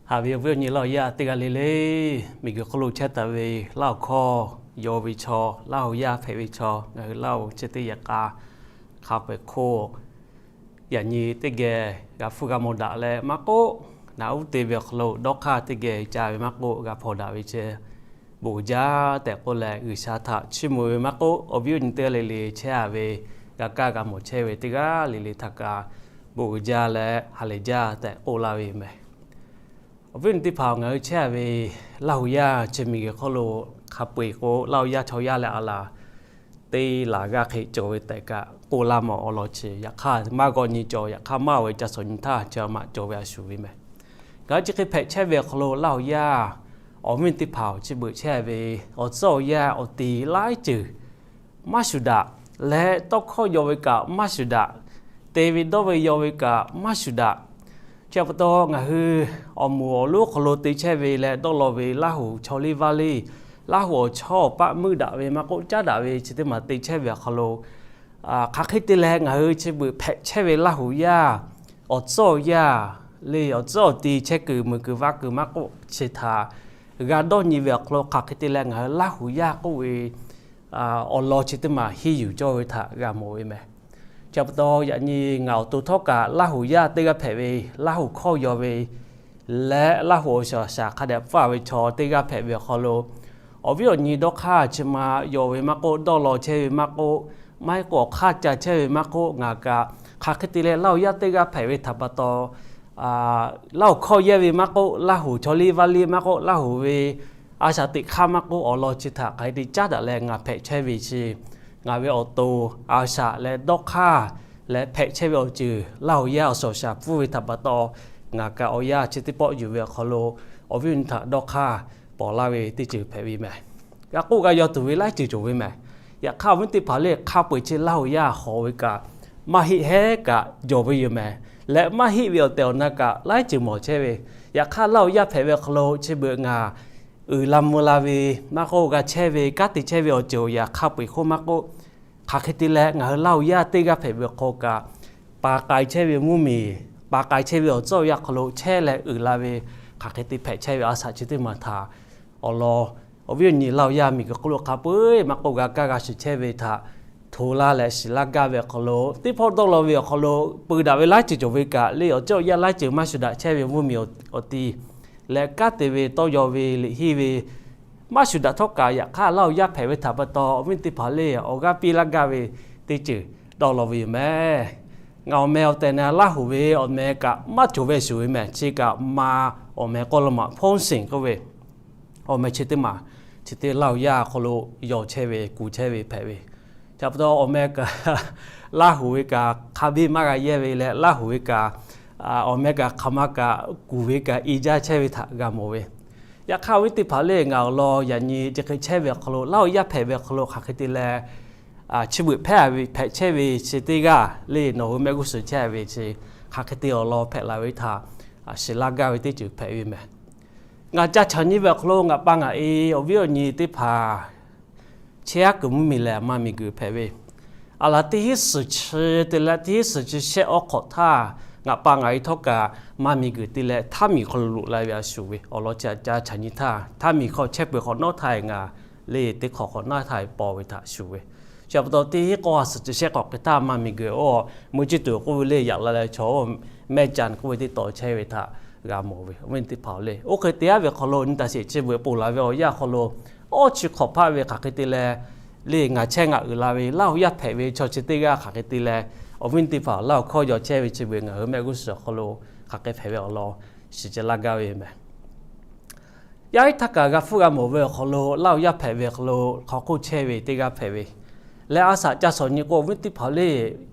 Haꞈ ve awˬ viˉ awˬ nyi Laˇ huˍ yaˇ teˇ g'aˇ le le, miˬguiˬ hk'oˆ lo chehˇ taˍ ve Laˇ huˍ hkawˇ yaw ve chaw, Laˇ huˍ yaˇ hpehꞈ ve chaw, ngaˬ hui Laˇ huˍ chi teˇ yaꞈ k'a hk'a peu-eˬ hk'oˆ yaꞈ nyi teˇ geh g'a hpfuhˇ g'a mawˬ daꞈ leh maˇ k'oˆ, naꞈ uˉ te ve awˬ hk'aw lo dawˇ hk'aˇ teˇ geh ca ve maˇ k'oˆ, g'a hpawnˬ daꞈ ve chi bon uiˍ jaˇ tehꞈ k'oˆ leh, G'uiˬsha htaꞈ chiˇ mvuh ve maˇ k'oˆ, awˬ viˉ awˬ nyi teˇ g'aˇ le le chehˇ ve, g'a kaˇ g'a mawˬ chehˇ ve teˇ g'aˇ le le htaꞈ kaꞈ bon uiˍ jaˇ leh ha lehˬ jaˇ tehꞈ k'oˆ laˇ ve yoˬ mehˬ. Awˬ viˉ awˬ nyi teˇ hpaˍ, ngaˬ hui chehˇ ve Laˇ huˍ yaˇ chi miˬguiˬ hk'oˆ lo hk'a peu-eˬ k'o, Laˇ huˍ yaˇ chaw yaˇ leh a laˬ te laˬ g'a hk'e cawˬ ve tehꞈ kaꞈ k'oˆ laˇ mawˬ awˬ lawn chi, yaꞈ hk'aˇ maˇ g'aw nyi cawˬ, yaꞈ hk'aˇ maˇ ve ca shawˍ nyi htaˇ chi maꞈ cawˬ ve a shuˍ ve mehˬ. Ngaˬ hui chi hk'e hpehꞈ chehˇ ve awˬ hk'aw lo Laˇ huˍ yaˇ awˬ viˉ teˇ hpaˍ chi beuꞈ chehˇ ve awˬ tcuhˉ awˬ yanˇ awˬ ti laiˉ ceuˬ maˇ shuˍ daꞈ leh, tawˇ hkawˇ yaw ve kaꞈ maˇ shuˍ daꞈ, te ve dawˇ ve yaw ve kaꞈ maˇ shuˍ daꞈ. Chi pa taw ngaˬ hui awˬ moˍ awˬ lonˉ hk'aw lo te chehˇ ve leh dawˇ law ve Laˇ huˍ chaw liˇ vaˇ liˇ, Laˇ huˍ awˬ chawˇ awˬ paˆ meuˇ daꞈ ve maˇ k'oˆ, caˉ daꞈ ve chi teˇ maˬ te chehˇ ve awˬ hk'aw lo, hk'aˬ hk'e te leh ngaˬ hui chi beuꞈ hpehꞈ chehˇ ve Laˇ huˍ yaˇ awˬ tcuhˉ awˬ yanˇ le, awˬ tcuhˉ awˬ ti chehˇ kuiˬ meuˬ kuiˬ vaˇ kuiˬ maˇ k'oˆ, chi htaꞈ g'a dawˇ nyi ve awˬ hk'aw lo hk'aˬ hk'e te leh ngaˬ hui Laˇ huˍ yaˇ k'oˆ ve awˬ lawn chi teˇ maˬ henˇ yuˬ cawˇ ve htaꞈ g'a mawˬ ve mehˬ. Chi pa taw yaꞈ nyi ngaˬ awˬ to htawˇ kaꞈ Laˇ huˍ yaˇ teˇ g'aˇ hpehꞈ ve, Laˇ huˍ hkawˇ yaw ve leh Laˇ huˍ awˬ shaˍ shaˍ hk'a dehꞈ pfuhˇ ve chaw teˇ g'aˇ hpehꞈ ve awˬ hk'aw lo, awˬ viˉ awˬ nyi dawˇ hk'aˇ chi ma yaw ve maˇ k'oˆ, dawˇ law chehˇ ve maˇ k'oˆ, maˇ heˆ k'o awˬ hk'aˇ ca chehˇ ve maˇ k'oˆ, ngaˬ kaꞈ hk'aˬ hk'e te leh Laˇ huˍ yaˇ teˇ g'aˇ hpehꞈ ve htaꞈ pa taw, Laˇ huˍ hkawˇ yaˇ ve maˇ k'oˆ, Laˇ huˍ chaw liˇ vaˇ liˇ maˇ k'oˆ, Laˇ huˍ ve a shaꞈ teꞈ hk'aˇ maˇ k'oˆ, awˬ lawn chi htaꞈ hk'aˬ hk'e te caˉ daꞈ leh ngaˬ hpehꞈ chehˇ ve chi, ngaˬ ve awˬ to a shaꞈ leh dawˇ hk'aˇ leh hpehꞈ chehˇ ve awˬ ceuˬ Laˇ huˍ yaˇ awˬ shaˍ shaˍ pfuhˇ ve htaꞈ pa taw, ngaˬ kaꞈ awˬ yanˇ chi teˇ pawˆ yuˬ ve awˬ hk'aw lo awˬ viˉ awˬ nyi htaꞈ dawˇ hk'aˇ pawˬ laˇ ve teˇ ceuˬ hpehꞈ ve mehˬ. G'a k'oˆ g'a yaw tuˬ ve laiˉ ceuˬ cawˬ ve mehˬ. Yaꞈ hk'aˇ awˬ viˉ teˇ hpaˍ le, hk'a peu-eˬ chi Laˇ huˍ yaˇ hawˍ ve kaꞈ maˇ heˆ hehˉ kaꞈ jawˬ ve yoˬ mehˬ. Leh maˇ heˆ ve awˬ tehˬ awˬ na kaꞈ laiˉ ceuˬ mawˬ chehˇ ve. Yaꞈ hk'aˇ Laˇ huˍ yaˇ hpehꞈ ve awˬ hk'aw lo chi beuꞈ ngaˬ uiˍ la mvuh la ve maˇ k'oˆ, g'a chehˇ ve kanˉ te chehˇ ve awˬ ceuˬ awˬ yaꞈ hk'a peu-eˬ hk'oˆ maˇ k'oˆ, hk'aˬ hk'e te leh ngaˬ hui Laˇ huˍ yaˇ teˇ g'aˇ hpehꞈ ve awˬ hk'aw kaꞈ, paˍ k'ai chehˇ ve mvuhˇmiˬ, paˍ k'ai chehˇ ve awˬ tcuhˉ awˬ yanˇ hk'aw lo chehˇ leh uiˍ la ve, hk'aˬ hk'e te hpehꞈ chehˇ ve a shaꞈ chi teˇ maˬ htaꞈ awˬ lawn awˬ viˉ awˬ nyi Laˇ huˍ yaˇ miˬguiˬ hk'oˆ lo hk'a peu-eˬ maˇ k'oˆ, g'a kaˇ g'a shiˍ chehˇ ve htaꞈ hto laˇ leh shiˍ laˇ gaˇ ve awˬ hk'aw lo, teˇ hpawˇ dawˇ law ve awˬ hk'aw lo peu daꞈ ve laiˉ ceuˬ cawˬ ve kaꞈ le, awˬ tcuhˉ awˬ yanˇ laiˉ ceuˬ maˇ shuˍ daꞈ chehˇ ve mvuhˇmiˬ awˬ ti leh kanˉ te ve tawˇ yaw ve liꞈ henˇ ve maˇ shuˍ daꞈ htawˇ kaꞈ, yaꞈ hk'aˇ Laˇ huˍ yaˇ hpehꞈ ve htaꞈ pa taw awˬ viˉ teˇ hpaˍ le, awˬ g'aˇ piˇ laˇ gaˇ ve teˇ ceuˬ dawˇ law ve yoˬ mehˬ. Ngaˬ awˬ meh awˬ tehˬ na Laˇ huˍ ve awˬ meh kaꞈ maˇ cawˬ ve shuˍ ve mehˬ. Chi kaꞈ ma awˬ meh k'oˆ la maꞈ hpawˇ siˍ k'oˆ ve awˬ meh chi teˇ maˬ, chi teˇ Laˇ huˍ yaˇ hk'aw lo yaw chehˇ ve, kuˬ chehˇ ve hpehꞈ ve. Chi pa taw awˬ meh kaꞈ Laˇ huˍ ve kaꞈ hk'a biˇ maˇ g'a yehˇ ve leh, Laˇ huˍ ve kaꞈ awˬ meh kaꞈ hk'aˬ ma kaꞈ kuˬ ve kaꞈ i jaˇ chehˇ ve htaꞈ g'a mawˬ ve. Yaꞈ hk'aˇ awˬ viˉ teˇ hpaˍ le, ngaˬ awˬ lawn yaꞈ nyi chi hk'e chehˇ ve awˬ hk'aw lo, Laˇ huˍ yaˇ hpehꞈ ve awˬ hk'aw lo hk'aˬ hk'e te leh chi beuꞈ hpehˇ ve, hpehꞈ chehˇ ve chi teˇ g'aˇ le, nawˬ hui mehˆ g'uˇ suhˍ chehˇ ve chi hk'aˬ hk'e te awˬ lawn hpehꞈ la ve htaꞈ shiˍ laˇ gaˇ ve teˇ ceuˬ hpehꞈ ve mehˬ. Ngaˬ ca chaꞈ nyi ve awˬ hk'aw lo ngaˬ pa ngaˬ e awˬ viˉ awˬ nyi teˇ hpaˍ chehˇ aˉ kuiˬ mvuhˇmiˬ lehˬ maˇ miˬguiˬ hpehꞈ ve. Aˬ laˬ teˇ hinˉ suhˍ chi te leh teˇ hinˉ suhˍ chi shehˆ awˉ hk'awꞈ htaˇ, ngaˬ pa ngaˬ e htawˇ kaꞈ maˇ miˬguiˬ te leh htaˇ miˬ hk'aw lo loꞈ la ve a shuˍ ve awˬ lawn chi ca chaꞈ nyi htaˇ, htaˇ miˬ hk'aw chehˇ peuˬ hk'awꞈ nawˉ htaˇ ngaˬ le teˇ hk'awꞈ hk'awꞈ nawˉ htaˇ paw ve htaꞈ shuˍ ve. Chi pa taw teˇ hinˉ k'awˇ ha suhˍ chi shehˆ hk'awꞈ hk'e htaˇ maˇ miˬguiˬ oˇ muˇ jiˇ tuˬ k'oˆ ve le, yaꞈ la leh chaw oˇ mehˇ caˇ k'oˆ ve teˇ taw chehˇ ve htaꞈ g'a mawˬ ve. Awˬ viˉ teˇ hpaˍ le, oˇ hk'e te aˉ ve hk'aw lo nyi taˍ sheˍ, chi beuꞈ ponˬ laˬ ve awˬ yanˇ hk'aw lo awˇ chi hk'awꞈ hpaˆ ve hk'aˬ hk'e te leh le, ngaˬ chehˇ ngaˬ uiˍ la ve Laˇ huˍ yaˇ hpehꞈ ve chaw chi teˇ g'aˇ hk'aˬ hk'e te leh, awˬ viˉ teˇ hpaˍ Laˇ huˍ hkawˇ yaw chehˇ ve chi beuꞈ ngaˬ hui mehˆ g'uˇ suhˍ awˬ hk'aw lo hk'aˬ hk'e hpehꞈ ve awˬ lawn shiˍ ca laˇ gaˇ ve mehˬ. Yaˇ iˉ htaˇ kaꞈ g'a hpfuhˇ g'a mawˬ ve awˬ hk'aw lo, Laˇ huˍ yaˇ hpehꞈ ve awˬ hk'aw lo hk'aw hk'oˆ chehˇ ve teˇ g'aˇ hpehꞈ ve leh, a shaꞈ ca shawˍ nyi k'o awˬ viˉ teˇ hpaˍ le,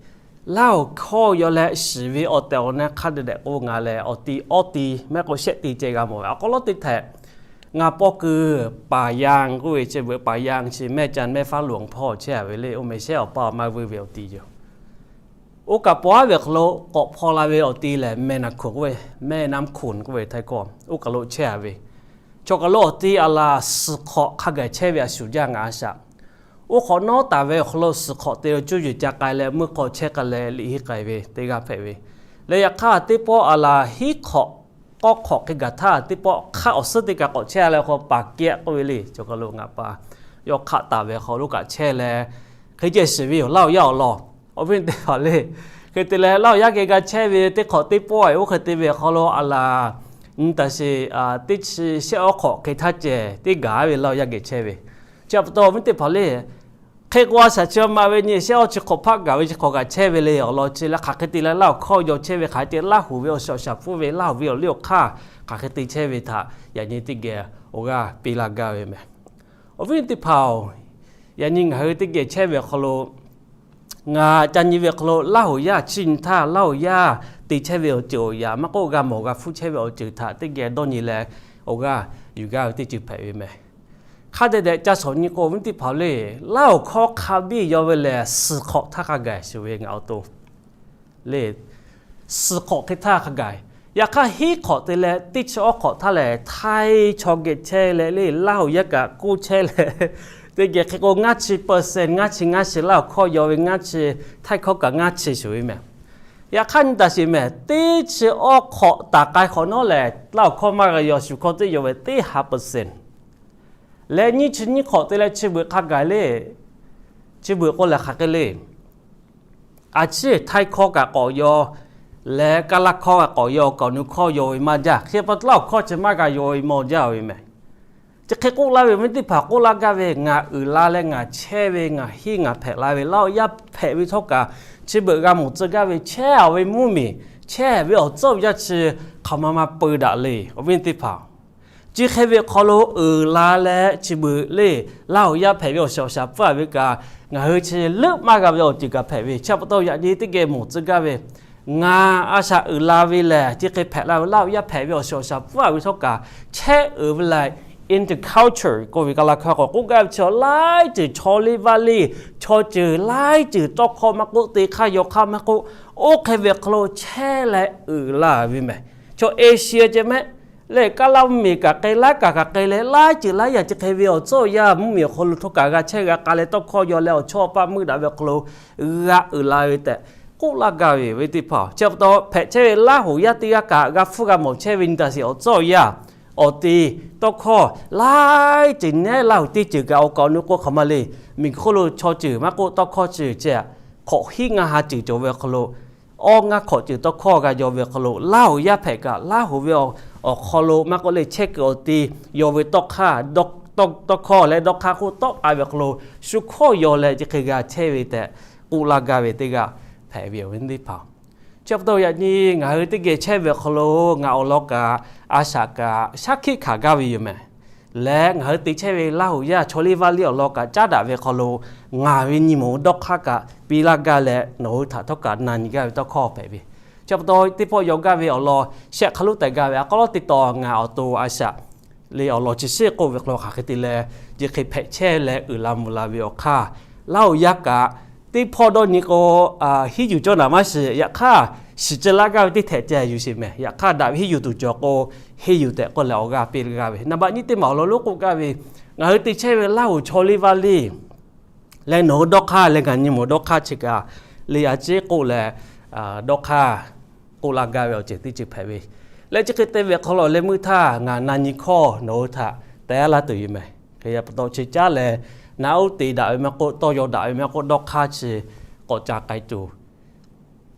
Laˇ huˍ hkawˇ yaw leh shiˍ ve awˬ tehˬ awˬ na hk'a dehꞈ dehꞈ k'o ngaˬ lehˬ awˬ ti awˇ ti mehˆ k'o shehˆ ti ceh g'a mawˬ ve. Awˬ hk'aw lo teˇ htehꞈ ngaˬ paw kuiˬ paˍ yanˇ k'oˆ ve chi beuꞈ paˍ yanˇ chi mehˇ caˇ mehˇ faˉ loꞈ hpawˇ chehˇ ve le, oˇ meh shehˉ awˬ pa awˬ ma vuiˇ ve awˬ ti yoˬ. Oˇ kaꞈ paw aˉ ve awˬ hk'aw lo k'awꞈ hpaw la ve awˬ ti lehˬ mehˇ naˍ hkunˍ k'oˆ ve, mehˇ naˍ hkunˍ k'oˆ ve htaiˇ hkawˇ oˇ kaˬ lo chehˇ ve. Chaw kaˬ lo awˬ ti aˬ laˬ suhˍ hk'awꞈ hk'a gaˬ chehˇ ve a shuˍ jaˇ ngaˬ a shaꞈ. Oˇ hk'awꞈ nawˉ taˍ ve awˬ hk'aw lo suhˍ hk'awꞈ te lo cuˇ yiˍ ca k'ai leh meuˇ hk'aw chehˇ k'ai leh liꞈ henˇ k'ai ve teˇ g'aˇ hpehꞈ ve. Leh yaꞈ hk'aˇ teˇ pawˆ aˬ laˬ hiˉ hk'awꞈ k'awˇ hk'awꞈ hk'e gaˬ htaˇ, teˇ pawˆ hk'aˆ awˬ suhˉ teˇ kaꞈ k'awꞈ chehˇ leh k'o, paˍ kehˆ k'oˆ ve le. Chaw kaˬ lo ngaˬ pa yawˇ hk'aˆ taˍ ve hk'aw lo kaꞈ chehˇ leh, hk'e ceh shiˍ ve yoˬ, Laˇ huˍ yaˇ awˬ lawn. Awˬ viˉ teˇ hpaˍ le, hk'e te leh Laˇ huˍ yaˇ geh g'a chehˇ ve teˇ hk'awꞈ teˇ pawˆ-e oˇ hk'e te ve hk'aw lo a laˬ nyi taˍ sheˍ, teˇ chi shehˆ awˉ hk'awꞈ hk'e htaˇ ceh teˇ gaˬ ve Laˇ huˍ yaˇ geh chehˇ ve. Chi pa taw awˬ viˉ teˇ hpaˍ le, hk'e k'o a shaꞈ chi ma ve nyi shehˆ awˉ chi hk'awꞈ hpaˆ gaˬ ve chi hk'awꞈ kaꞈ chehˇ ve le awˬ lawn chi leh, hk'aˬ hk'e te leh Laˇ huˍ hkawˇ yaw chehˇ ve hk'aˬ hk'e te, Laˇ huˍ ve awˬ shiˍ awˬ shaˍ hpfuhˇ ve, Laˇ huˍ ve awˬ liˇ awˬ hk'aˇ hk'aˬ hk'e te chehˇ ve htaꞈ yaꞈ nyi teˇ geh awˬ g'aˇ piˇ laˇ gaˇ ve meh. Awˬ viˉ teˇ hpaˍ-oˬ, yaꞈ nyi ngaˬ hui teˇ geh chehˇ ve awˬ hk'aw lo, ngaˬ ca nyi ve awˬ hk'aw lo Laˇ huˍ yaˇ chi nyi htaˇ Laˇ huˍ yaˇ te chehˇ ve awˬ ceuˬ awˬ yaꞈ maˇ k'oˆ, g'a mawˬ g'a hpfuhˇ chehˇ ve awˬ ceuˬ htaꞈ teˇ geh dawˇ nyi leh, awˬ g'aˇ yuˬ gaˇ ve teˇ ceuˬ hpehꞈ ve meh. Hk'a dehꞈ dehꞈ ca shawˍ nyi k'o, awˬ viˉ teˇ hpaˍ le, Laˇ huˍ hkawˇ hk'a biˇ yaw ve lehˬ, suhˍ hk'awꞈ htaˇ hk'a gaˬ shuˍ ve ngaˬ awˬ to le. Suhˍ hk'awꞈ hk'e htaˇ hk'a gaˬ. Yaꞈ hk'aˇ hiˉ hk'awꞈ te leh teˇ chi awˉ hk'awꞈ htaˇ lehˬ, htaiˇ chaw geh chehˇ leh le, Laˇ huˍ yaˇ kaꞈ k'oˆ chehˇ leh, teˇ geh hk'e k'o ngaˇ chi percent, ngaˇ chi ngaˇ chi Laˇ huˍ hkawˇ yaw ve ngaˇ chi, htaiˇ hkawˇ kaꞈ ngaˇ chi shuˍ ve meh. Yaꞈ hk'aˇ nyi taˍ sheˍ meh, teˇ chi awˉ hk'awꞈ taˍ k'ai hk'awꞈ nawˉ lehˬ, Laˇ huˍ hkawˇ maˇ g'a yaw, shuˍ hkawˇ teˇ yaw ve teˇ ha percent leh nyiˇ chi nyiˇ hk'awꞈ te leh chi beuꞈ hk'a gaˬ le. Chi beuꞈ k'o lehˬ hk'aˬ hk'e le. A ciˉ htaiˇ hkawˇ kaꞈ k'awꞈ yaw leh, Kaˇlaˇ hkawˇ kaꞈ k'awꞈ yaw, kawꞈ nu hkawˇ yaw ve maˇ jaˇ. Hk'e pa taw Laˇ huˍ hkawˇ chi maˇ g'a yaw ve maw jaˇ ve meh. Chi hk'e k'oˆ laˇ ve awˬ viˉ teˇ hpaˍ k'oˆ laˇ gaˇ ve, ngaˬ uiˍ la leh ngaˬ chehˇ ve ngaˬ hiˉ ngaˬ hpehꞈ la ve Laˇ huˍ yaˇ hpehꞈ ve htawˇ kaꞈ, chi beuꞈ g'a mawˬ tcuh gaˇ ve chehˇ ve mvuhˇmiˬ, chehˇ ve awˬ tcuhˉ awˬ yanˇ chi hk'aˬ ma ma peu daꞈ le, awˬ viˉ teˇ hpaˍ. Chi hk'e ve awˬ hk'aw lo uiˍ la leh chi beuꞈ le, Laˇ huˍ yaˇ hpehꞈ ve awˬ shiˍ awˬ shaˍ hpfuhˇ ve kaꞈ, ngaˬ hui chi leuˆ maˇ g'a ve awˬ ceuˬ kaꞈ hpehꞈ ve. Chi pa taw yaꞈ nyi teˇ geh mawˬ tcuh gaˇ ve, ngaˬ a shaꞈ uiˍ la ve lehˬ, chi hk'e hpehꞈ la ve Laˇ huˍ yaˇ hpehꞈ ve awˬ shiˍ awˬ shaˍ hpfuhˇ ve htawˇ kaꞈ, chehˇ uiˍ ve leh, interculture k'oˆ ve Kaˇlaˇ hkawˇ k'awꞈ k'oˆ gaˇ ve chi, laiˉ ceuˬ chaw liˇ vaˇ liˇ, chaw ceuˬ laiˉ ceuˬ tawˇ hkawˇ maˇ k'oˆ, te hk'aˇ yaw hk'aˇ maˇ k'oˆ, oˇ hk'e ve awˬ hk'aw lo chehˇ leh uiˍ la ve meh. Chaw Asia ceh mehˆ lehˬ, Kaˇlaˇ mvuhˇmiˬ kaꞈ k'ai, laiˉ kaꞈ kaꞈ k'ai leh, laiˉ ceuˬ laiˉ yaꞈ chi hk'e ve awˬ tcuhˉ awˬ yanˇ mvuhˇmiˬ awˬ hk'aw lo htawˇ kaꞈ g'a chehˇ g'a k'ai leh tawˇ hkawˇ yaw leh awˬ chawˇ awˬ paˆ meuˇ daꞈ ve awˬ hk'aw lo g'a uiˍ la ve tehꞈ k'oˆ laˇ gaˇ ve, awˬ viˉ teˇ hpaˍ. Chi pa taw hpehꞈ chehˇ ve Laˇ huˍ yaˇ teˇ g'aˇ kaꞈ g'a hpfuhˇ g'a mawˬ chehˇ ve nyi taˍ sheˍ awˬ tcuhˉ awˬ yanˇ, awˬ te, tawˇ hkawˇ laiˉ ceuˬ nehˉ Laˇ huˍ teˇ ceuˬ kaꞈ awˬ kaꞈ awˬ nu k'o hk'aˬ ma le. Miˬguiˬ hk'oˆ lo chaw ceuˬ maˇ k'oˆ, tawˇ hkawˇ ceuˬ ceh, hk'awꞈ hiˉ ngaˇ ha ceuˬ cawˬ ve awˬ hk'aw lo, awˇ ngaˇ hk'awꞈ ceuˬ tawˇ hkawˇ g'a yaw ve awˬ hk'aw lo, Laˇ huˍ yaˇ hpehꞈ kaꞈ Laˇ huˍ ve awˬ hk'aw lo maˇ k'oˆ leh chehˇ kuiˬ awˬ te yaw ve tawˇ hkawˇ, tawˇ hkawˇ leh dawˇ hk'aˇ hk'oˆ tawˆ k'ai ve awˬ hk'aw lo, shu hkawˇ yaw leh chi hk'e g'a chehˇ ve tehꞈ k'oˆ laˇ gaˇ ve teˇ g'aˇ hpehꞈ ve, awˬ viˉ teˇ hpaˍ. Chi pa taw yaꞈ nyi ngaˬ hui teˇ geh chehˇ ve awˬ hk'aw lo ngaˬ awˬ lawn kaꞈ, a shaꞈ kaꞈ shaˉ hkiˆ hkanˍ gaˇ ve yoˬ meh. Leh ngaˬ hui te chehˇ ve Laˇ huˍ yaˇ chaw liˇ vaˇ liˇ awˬ lawn kaꞈ caˉ daꞈ ve hk'aw lo, ngaˬ ve nyi mawˬ dawˇ hk'aˇ kaꞈ piˇ laˇ gaˇ leh, nawˬ hui htaꞈ htawˇ kaꞈ na nyi gaˇ ve tawˇ hkawˇ hpehꞈ ve. Chi pa taw teˇ pawˆ yaw gaˇ ve awˬ lawn shehˆ hk'a loˉ taiˍ gaˇ ve, a k'aw lawˉ teˇ taw ngaˬ awˬ to a shaꞈ le awˬ lawn chi sheˆ k'oˆ ve hk'aw lo hk'aˬ hk'e te leh, chi hk'e hpehꞈ chehˇ leh uiˍ la mvuh la ve awˬ hk'aˇ, Laˇ huˍ yaˇ kaꞈ teˇ hpawˇ dawˇ nyi k'o, hiˉ yuˬ cawˇ naˍ maˇ shiˍ. Yaꞈ hk'aˇ shiˍ ceh laˇ gaˇ ve teˇ htehꞈ ceh yuˬ sheˍ meh. Yaꞈ hk'aˇ daꞈ ve hiˉ yuˬ tuˬ cawˬ k'o, hiˉ yuˬ tehꞈ k'oˆ leh awˬ g'aˇ piˇ laˇ gaˇ ve. Naˍ baꞈ nyiˇ teˇ maˬ awˬ lawn lonˉ k'oˆ gaˇ ve, ngaˬ hui te chehˇ ve Laˇ huˍ chaw liˇ vaˇ liˇ leh nawˬ hui dawˇ hk'aˇ leh ngaˬ nyi mawˬ dawˇ hk'aˇ chi kaꞈ le, a ciˉ k'oˆ leh dawˇ hk'aˇ k'oˆ laˇ gaˇ ve awˬ ceuˬ teˇ ceuˬ hpehꞈ ve. Leh chi hk'e te ve hk'aw lo leh meuˇ htaˇ ngaˬ na nyi hkawˇ nawˬ hui htaꞈ teh laˇ tuˬ yoˬ meh. Hk'e pa taw chi caˉ leh, naꞈ uˉ te daꞈ ve maˇ k'oˆ, tawˇ yaw daꞈ ve maˇ k'oˆ, dawˇ hk'aˇ chi k'awꞈ ca k'ai tuˬ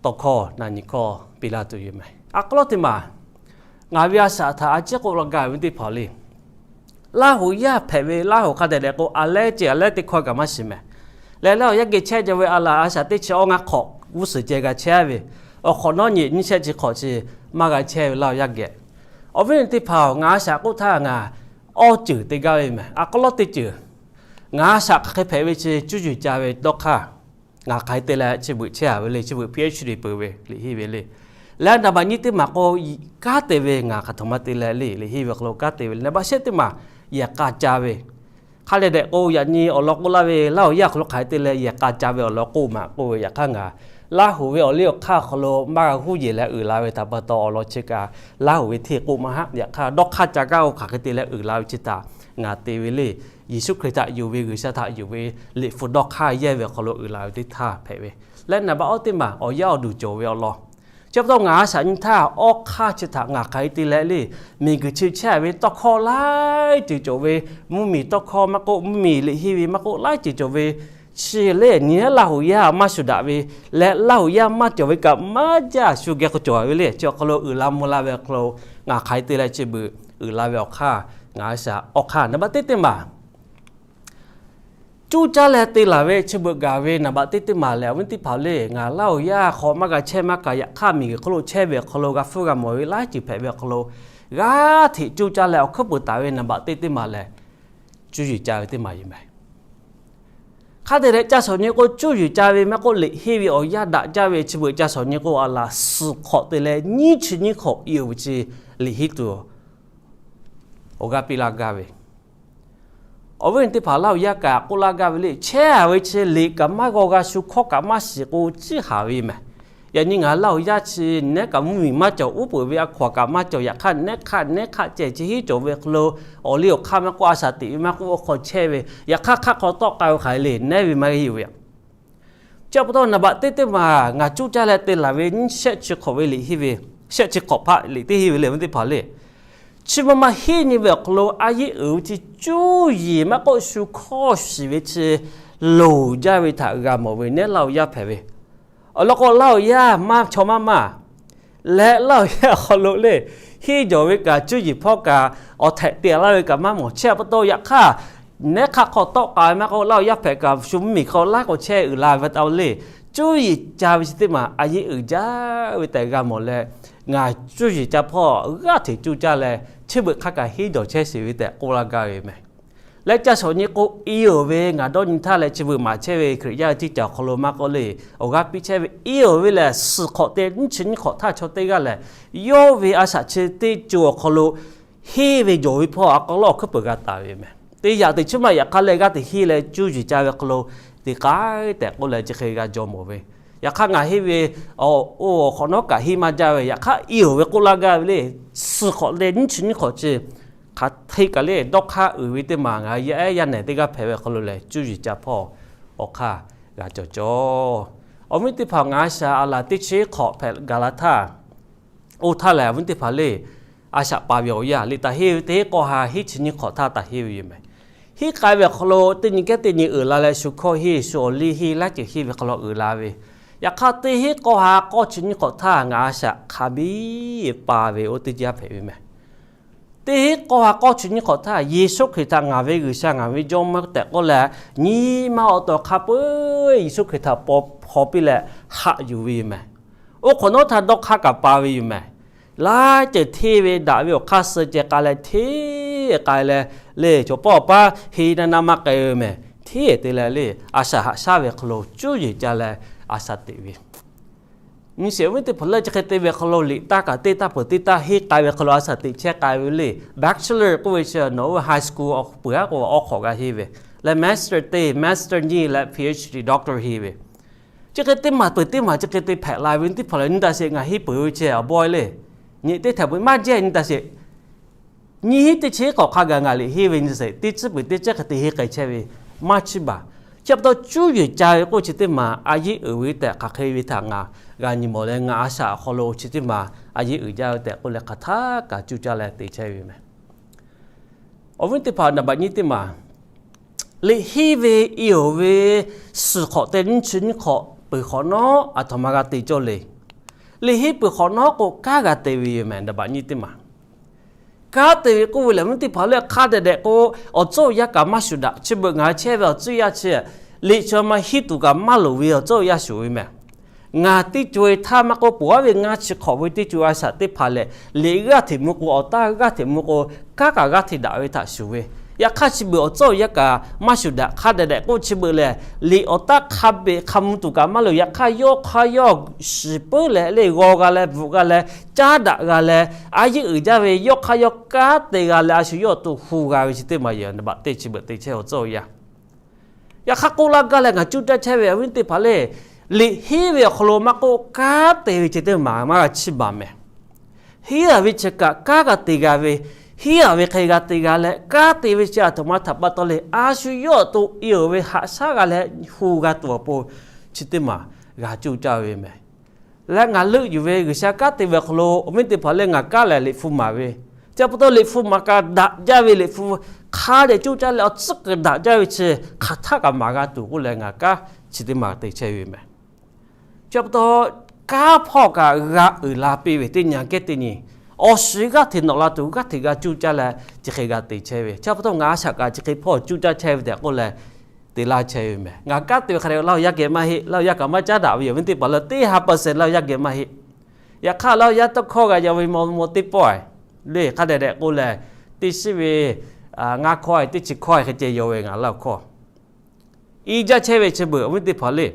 tawˇ hkawˇ na nyi hkawˇ piˇ laˇ tuˬ yoˬ meh. A k'aw lawˉ teˇ maˬ, ngaˬ ve a shaꞈ htaꞈ a ciˉ k'oˆ laˇ gaˇ ve teˇ hpaˍ le. Laˇ huˍ yaˇ hpehꞈ ve, Laˇ huˍ hk'a dehꞈ dehꞈ k'o a lehˉ ceh a lehˉ teˇ hkawˇ kaꞈ maˇ shiˍ meh. Leh Laˇ huˍ yaˇ geh chehˇ jaw ve a laˬ a shaꞈ teˇ chi awˇ ngaˇ hk'awꞈ g'uˇ suhˍ ceh g'a chehˇ ve, awˬ hk'awꞈ nawˉ nyi nyiˇ shehˆ chi hk'awꞈ chi maˇ g'a chehˇ ve Laˇ huˍ yaˇ geh. Awˬ viˉ teˇ hpaˍ-oˬ, ngaˬ a shaꞈ k'oˆ htaˇ ngaˬ awˇ ceuˬ te gaˇ ve meh. A k'aw lawˉ teˇ ceuˬ, ngaˬ a shaꞈ hk'aˬ hk'e hpehꞈ ve chi cuˇ yiˍ ca ve dawˇ hk'aˇ, ngaˬ hk'aˬ hk'e te leh chi beuꞈ chehˇ a ve le, chi beuꞈ Ph.D. peuˬ ve liꞈ henˇ ve le. Leh naˍ baꞈ nyiˇ teˇ maˬ k'o, kanˉ te ve ngaˬ hk'aˬ htoꞈ ma te leh le, liꞈ henˇ ve hk'aw lo kanˉ te ve le. Naˍ baꞈ shehˆ teˇ maˬ yehˬ k'a ca ve. Hk'a dehꞈ dehꞈ k'o yaꞈ nyi awˬ lawn k'oˆ laˇ ve, Laˇ huˍ yaˇ hk'aw lo hk'aˬ hk'e te leh yehˬ k'a ca ve awˬ lawn k'oˆ maꞈ k'oˆ ve, yaꞈ hk'aˇ ngaˬ Laˇ huˍ ve awˬ liˇ awˬ hk'aˇ hk'aw lo maˇ g'a huˉ yeˬ leh uiˍ la ve htaꞈ pa taw awˬ lawn chi kaꞈ Laˇ huˍ ve hteˇ k'oˆ maˇ haˆ. Yaꞈ hk'aˇ dawˇ hk'aˇ ca gaˇ-oˬ, hk'aˬ hk'e te leh uiˍ la ve chi htaꞈ ngaˬ te ve le. Yeˍsuˆ Hkriꞈ htaꞈ yonˍ ve, G'uiˬsha htaꞈ yonˍ ve, liꞈ hpu dawˇ hk'aˇ yehˇ ve awˬ hk'aw lo uiˍ la ve teˇ htaˇ hpehꞈ ve. Leh naˍ baꞈ awˇ teˇ maˬ awˬ yaˇ awˬ duˬ cawˬ ve awˬ lawn Chi pa taw ngaˬ a shaꞈ nyi htaˇ awˇ hk'aˇ chi htaꞈ ngaˬ hk'aˬ hk'e te leh le, miˬguiˬ chi chehˇ ve tawˇ hkawˇ laiˉ ceuˬ cawˬ ve, mvuhˇmiˬ tawˇ hkawˇ maˇ k'oˆ, mvuhˇmiˬ liꞈ henˇ ve maˇ k'oˆ, laiˉ ceuˬ cawˬ ve, chi le nyi Laˇ huˍ yaˇ maˇ shuˍ daꞈ ve leh Laˇ huˍ yaˇ maˇ cawˬ ve kaꞈ maˇ jaˇ shu geh k'o cawˬ ve le. Chi awˬ hk'aw lo uiˍ la mvuh la ve awˬ hk'aw lo ngaˬ hk'aˬ hk'e te leh chi beuꞈ uiˍ la ve awˬ hk'aˇ, ngaˬ a shaꞈ awˇ hk'aˇ naˍ baꞈ teˇ teˇ maˬ cuˇ caˇ leh te laˬ ve chi beuꞈ gaˬ ve naˍ baꞈ teˇ teˇ maˬ lehˬ, awˬ viˉ teˇ hpaˍ le, ngaˬ Laˇ huˍ yaˇ hk'aw maˇ g'a chehˇ maˇ kaꞈ, yaꞈ hk'aˇ miˬguiˬ hk'oˆ lo chehˇ ve awˬ hk'aw lo g'a hpfuhˇ g'a mawˬ ve laiˉ ceuˬ hpehꞈ ve awˬ hk'aw lo g'aˇ hteꞈ cuˇ caˇ leh awˬ hkuiˉ peuˍ taˍ ve naˍ baꞈ teˇ teˇ maˬ lehˬ, cuˇ yiˍ ca ve teˇ maˬ yoˬ meh. Hk'a te leh ca shawˍ nyi k'o, cuˇ yiˍ ca ve maˇ k'oˆ, liꞈ henˇ ve awˬ yanˇ daꞈ jaˇ ve chi beuꞈ ca shawˍ nyi k'o, a laˬ suhˍ hk'awꞈ te leh nyiˇ chi nyiˇ hk'awꞈ i oˬ ve chi liꞈ henˇ tuˬ awˬ g'aˇ piˇ laˇ gaˇ ve. Awˬ viˉ teˇ hpaˍ Laˇ huˍ yaˇ kaꞈ k'oˆ laˇ gaˇ ve le, chehˇ a ve chi liꞈ kaꞈ maˇ g'aw g'a, shu hkawˇ kaꞈ maˇ shiˍ k'o, ciˇ haˍ ve meh. Yaꞈ nyi ngaˬ Laˇ huˍ yaˇ chi nehˉ kaꞈ mvuhˇmiˬ maˇ cawˬ, uˉ peunˍ ve a hkaw a kaꞈ maˇ cawˬ, yaꞈ hk'aˇ nehˉ hk'aˆ nehˉ hk'aˆ ceh chi henˇ cawˬ ve hk'aw lo, awˬ liˇ awˬ hk'aˇ maˇ k'oˆ, a shaꞈ teꞈ ve maˇ k'oˆ, awˬ hk'aw chehˇ ve, yaꞈ hk'aˇ hk'aˆ hk'aw tawˆ k'ai ve hk'aˬ hk'e le, nehˉ ve maˇ heˆ ve. Chi pa taw naˍ baꞈ teˇ teˇ maˬ ngaˬ cuˇ caˇ leh te laˬ ve nyiˇ shehˆ chi hk'awꞈ ve liꞈ henˇ ve, shehˆ chi hk'awꞈ hpaˆ liꞈ teˇ henˇ ve le, awˬ viˉ teˇ hpaˍ le. Chi ma ma henˇ nyi ve awˬ hk'aw lo a yeˇ uiˍ ve chi cuˇ yiˍ maˇ k'oˆ, shu hkawˇ shiˍ ve chi loˍ jaˇ ve htaꞈ g'a mawˬ ve nehˉ Laˇ huˍ yaˇ hpehꞈ ve. Awˬ lawn k'o Laˇ huˍ yaˇ maˇ chaw maˇ maˇ leh Laˇ huˍ yaˇ awˬ hk'aw lo le, henˇ jawˬ ve kaꞈ cuˇ yiˍ hpawˇ kaꞈ awˬ htehꞈ te laˇ ve kaꞈ maˇ mawˬ. Chi pa taw yaꞈ hk'aˇ, nehˉ hk'aˆ hk'aw tawˆ k'ai ve maˇ k'oˆ, Laˇ huˍ yaˇ hpehꞈ kaꞈ shu mvuhˇmiˬ hk'aw laiˉ k'awꞈ chehˇ uiˍ la ve pa taw le, cuˇ yiˍ ca ve chi teˇ maˬ a yeˇ uiˍ jaˇ ve tehꞈ g'a mawˬ leh, ngaˬ cuˇ yiˍ ca hpawˇ g'aˇ hteꞈ cuˇ caˇ leh, chi beuꞈ hk'a kaꞈ henˇ jawˬ chehˇ sheˍ ve tehꞈ k'oˆ laˇ gaˇ ve meh. Leh ca shawˍ nyi k'o, i oˬ ve ngaˬ dawˇ nyi htaˇ leh chi beuꞈ maˍ chehˇ ve Hkriꞈ yaˇ ve teˇ caˬ awˬ hk'aw lo maˇ k'oˆ le, awˬ g'aˇ piˇ chehˇ ve i oˬ ve lehˬ, suhˍ hk'awꞈ te nyiˇ chi nyiˇ hk'awꞈ htaˇ chaw teˇ g'aˇ lehˬ, yawˇ ve a shaꞈ chi teˇ co awˬ hk'aw lo henˇ ve jawˬ ve hpawˇ a k'aw lawˉ awˬ hkuiˉ peuˍ g'a taˍ ve meh. Teˇ yaꞈ teꞈ chi maˇ yaꞈ hk'a leh g'aˇ hteꞈ henˇ leh cuˇ yiˍ ca ve hk'aw lo te k'ai tehꞈ k'oˆ leh chi hk'e g'a jaw mawˬ ve. Yaꞈ hk'aˇ ngaˬ henˇ ve, o, awˬ hk'awꞈ nawˉ kaꞈ henˇ maˇ jaˇ ve, yaꞈ hk'aˇ i oˬ ve k'oˆ laˇ gaˇ ve le, suhˍ hk'awꞈ te nyiˇ chi nyiˇ hk'awꞈ chi hk'aˬ hk'e kaꞈ le dawˇ hk'aˇ uiˍ ve teˇ maˬ ngaˬ yaˇ ehˉ yaˇ nehˬ teˇ g'aˇ hpehꞈ ve hk'aw lo lehˬ, cuˇ yiˍ ca hpawˇ awˬ hk'aˇ g'a cawˬ cawˬ. Awˬ viˉ teˇ hpaˍ, ngaˬ a shaꞈ a laˬ teˇ chi hk'awꞈ hpehꞈ gaˬ la htaˇ, oˇ htaˇ lehˬ awˬ viˉ teˇ hpaˍ le, a shaꞈ paˍ ve awˬ yanˇ liꞈ taˍ henˇ ve teˇ henˇ k'awˇ ha henˇ chi nyiˇ hk'awꞈ htaˇ taˍ henˇ ve yoˬ meh. Henˇ k'ai ve awˬ hk'aw lo teˇ nyi kehˉ teˇ nyi uiˍ la leh shu hkawˇ henˇ shu awˬ liˇ henˇ laiˉ ceuˬ henˇ ve hk'aw lo uiˍ la ve. Yaꞈ hk'aˇ teˇ henˇ k'awˇ ha k'awˇ chi nyiˇ hk'awꞈ htaˇ ngaˬ a shaꞈ hk'a biˇ paˍ ve oˇ teˇ jaˇ hpehꞈ ve meh. Teˇ henˇ k'awˇ ha k'awˇ chi nyiˇ hk'awꞈ htaˇ Yeˍsuˆ Hkriꞈ htaꞈ ngaˬ ve G'uiˬsha ngaˬ ve Jawˇmawˇ tehꞈ k'oˆ leh, nyi ma awˬ tawˍ hk'a peu-eˬ Yeˍsuˆ Hkriꞈ htaꞈ paw hpaw piˇ leh haꞈ yuˬ ve yoˬ meh. Oˇ hk'awꞈ nawˉ htaˇ dawˇ hk'aˇ kaꞈ pa ve yoˬ meh. Laiˉ ceuˬ hteˇ ve daꞈ ve awˬ hk'aˇ suh ceh k'ai leh hteˇ k'ai leh, le chaw pawˆ awˬ paˇ henˇ naˇ naˇ maˇ k'ai ve meh. Hteˇ te leh le, a shaꞈ haꞈ shaˉ ve hk'aw lo cuˇ yiˍ ca leh a shaꞈ teꞈ ve. Nyi sheˍ awˬ viˉ teˇ hpaˍ lehˬ, chi hk'e te ve hk'aw lo liꞈ taˇ kaꞈ teˇ taˇ peuˬ teˇ taˇ henˇ k'ai ve hk'aw lo a shaꞈ teꞈ chehˇ k'ai ve le. Bachelor k'oˆ ve chi nawˬ oˇ ve high school peuˬ aˉ k'o awˬ hk'awꞈ g'a henˇ ve, leh master teˇ master nyiˇ leh PhD doctor henˇ ve. Chi hk'e teˇ maˬ peuˬ teˇ maˬ chi hk'e te hpehꞈ la ve teˇ hpaˍ lehˬ, nyi taˇ sheˍ, ngaˬ henˇ peuˬ ve chi awˬ bawehˇ le. Nyi teˇ htehꞈ peuˬ maˇ jehˇ nyi taˇ sheˍ. Nyiˇ hinˉ teˇ chi k'awꞈ hk'a gaˬ ngaˬ liꞈ henˇ ve nyi sheˍ, teˇ tcuhˉ peuˬ teˇ tcuhˉ hk'e te henˇ k'ai chehˇ ve maˇ chiˇ baˬ. Chi pa taw cuˇ yiˍ ca ve k'oˆ chi teˇ maˬ a yeˇ uiˍ ve tehꞈ hk'aˬ hk'e ve htaꞈ ngaˬ g'a nyi mawˬ leh, ngaˬ a shaꞈ awˬ hk'aw lo chi teˇ maˬ a yeˇ uiˍ jaˇ ve tehꞈ k'oˆ leh, hk'aˬ htaˇ kaꞈ cuˇ caˇ leh te chehˇ ve meh. Awˬ viˉ teˇ hpaˍ, naˍ baꞈ nyiˇ teˇ maˬ, liꞈ henˇ ve i oˬ ve suhˍ hk'awꞈ te nyiˇ chi nyiˇ hk'awꞈ peuˬ hk'awꞈ nawˉ aˬ htoꞈ ma g'a te cawˇ le. Liꞈ henˇ peuˬ hk'awꞈ nawˉ k'o kanˉ g'a te ve yoˬ meh, naˍ baꞈ nyiˇ teˇ maˬ. Kanˉ te ve k'oˆ ve lehˬ, awˬ viˉ teˇ hpaˍ lehˬ, hk'a dehꞈ dehꞈ k'o awˬ tcuhˉ awˬ yanˇ kaꞈ maˇ shuˍ daꞈ. Chi beuꞈ ngaˬ hui chehˇ ve awˬ tcuhˉ yanˇ chi liꞈ chi ma henˇ tuˬ kaꞈ maˇ loˍ ve awˬ tcuhˉ awˬ yanˇ shuˍ ve meh. Ngaˬ teˇ co e htaˇ maˇ k'oˆ, poˬ aˉ ve ngaˇ chi hk'awꞈ ve teˇ co a shaꞈ teˇ hpaˍ lehˬ, liꞈ g'aˇ hteꞈ mvuh k'o, awˬ taˇ g'aˇ hteꞈ mvuh k'o, kanˉ kaꞈ g'aˇ hteꞈ daꞈ ve htaꞈ shuˍ ve. Yaꞈ hk'aˇ chi beuꞈ awˬ tcuhˉ awˬ yanˇ kaꞈ maˇ shuˍ daꞈ. Hk'a dehꞈ dehꞈ k'oˆ chi beuꞈ lehˬ, liꞈ awˬ taˇ hk'a beꞈ hk'a mvuh tuˬ kaꞈ maˇ loˍ. Yaꞈ hk'aˇ yawˇ hk'aˇ yawˇ shiˍ puiˉ leh le g'aw g'a leh bvuhꞈ g'a leh caˉ daꞈ g'a leh, a yeˇ uiˍ jaˇ ve yawˇ hk'aˇ yawˇ kanˉ te g'a leh, a shu yawˇ awˬ to hu g'a ve chi teˇ maˬ yehˬ naˍ baꞈ teˇ chi beuꞈ te chehˇ awˬ tcuhˉ awˬ yanˇ. Yaꞈ hk'aˇ k'oˆ laˇ gaˇ leh ngaˬ cuˇ caˇ chehˇ ve awˬ viˉ teˇ hpaˍ le, liꞈ henˇ ve awˬ hk'aw lo maˇ k'oˆ, kanˉ te ve chi teˇ maˬ maˇ g'a chiˇ baˬ meh. Henˇ a ve chi kaꞈ kanˉ g'a te g'a ve, henˇ a ve hk'e g'a te g'a leh, kanˉ te ve chi aˬ htoꞈ ma htaꞈ pa taw le, a shu yawˇ awˬ to i oˬ ve haꞈ shaˉ g'a leh hu g'a tuˬ awˬ pon chi teˇ maˬ g'a cuˇ caˇ ve meh. leh ngaˬ leuˆ yuˬ ve G'uiˬsha kanˉ te ve awˬ hk'aw lo awˬ viˉ teˇ hpaˍ lehˬ ngaˬ kanˉ lehˬ liꞈ hpu maˍ ve, chi pa taw liꞈ hpu maˍ kaꞈ daꞈ jaˇ ve, liꞈ hpu hk'a dehꞈ coˇ caˇ leh awˬ tcuhˉ kaꞈ daꞈ jaˇ ve chi hk'aˬ htaˆ kaꞈ maˍ g'a tuˬ k'oˆ leh ngaˬ kanˉ chi teˇ maˬ te chehˇ ve mehˬ. Chi pa taw kanˉ hpawˇ kaꞈ g'a uiˍ la piˇ ve teˇ nyi geh teˇ nyi, awˬ shiˍ g'aˇ hteꞈ nawꞈ la tuˬ g'aˇ hteꞈ g'a coˇ caˇ leh chi hk'e g'a te chehˇ ve. Chi pa taw ngaˬ a shaꞈ kaꞈ chi hk'e hpawˇ coˇ caˇ chehˇ ve tehꞈ k'oˆ leh te laˇ chehˇ ve mehˬ. Ngaˬ kanˉ te ve hk'a dehꞈ Laˇ huˍ yaˇ geh maˇ heˆ, Laˇ huˍ yaˇ kaꞈ maˇ caˉ daꞈ ve yoˬ, awˬ viˉ teˇ hpaˍ lehˬ teˇ ha percent Laˇ huˍ yaˇ geh maˇ heˆ. Yaꞈ hk'aˇ Laˇ huˍ yaˇ tawˇ hkawˇ g'a yaw ve maw maw teˇ pawˆ lehˬ hk'a dehꞈ dehꞈ k'oˆ leh, teˇ shiˉ ve ngaˇ hkawˇ teˇ chi hkawˇ hk'e ceh yaw ve ngaˬ Laˇ huˍ hkawˇ iˉ jaˇ chehˇ ve chi beuꞈ awˬ viˉ teˇ hpaˍ lehˬ,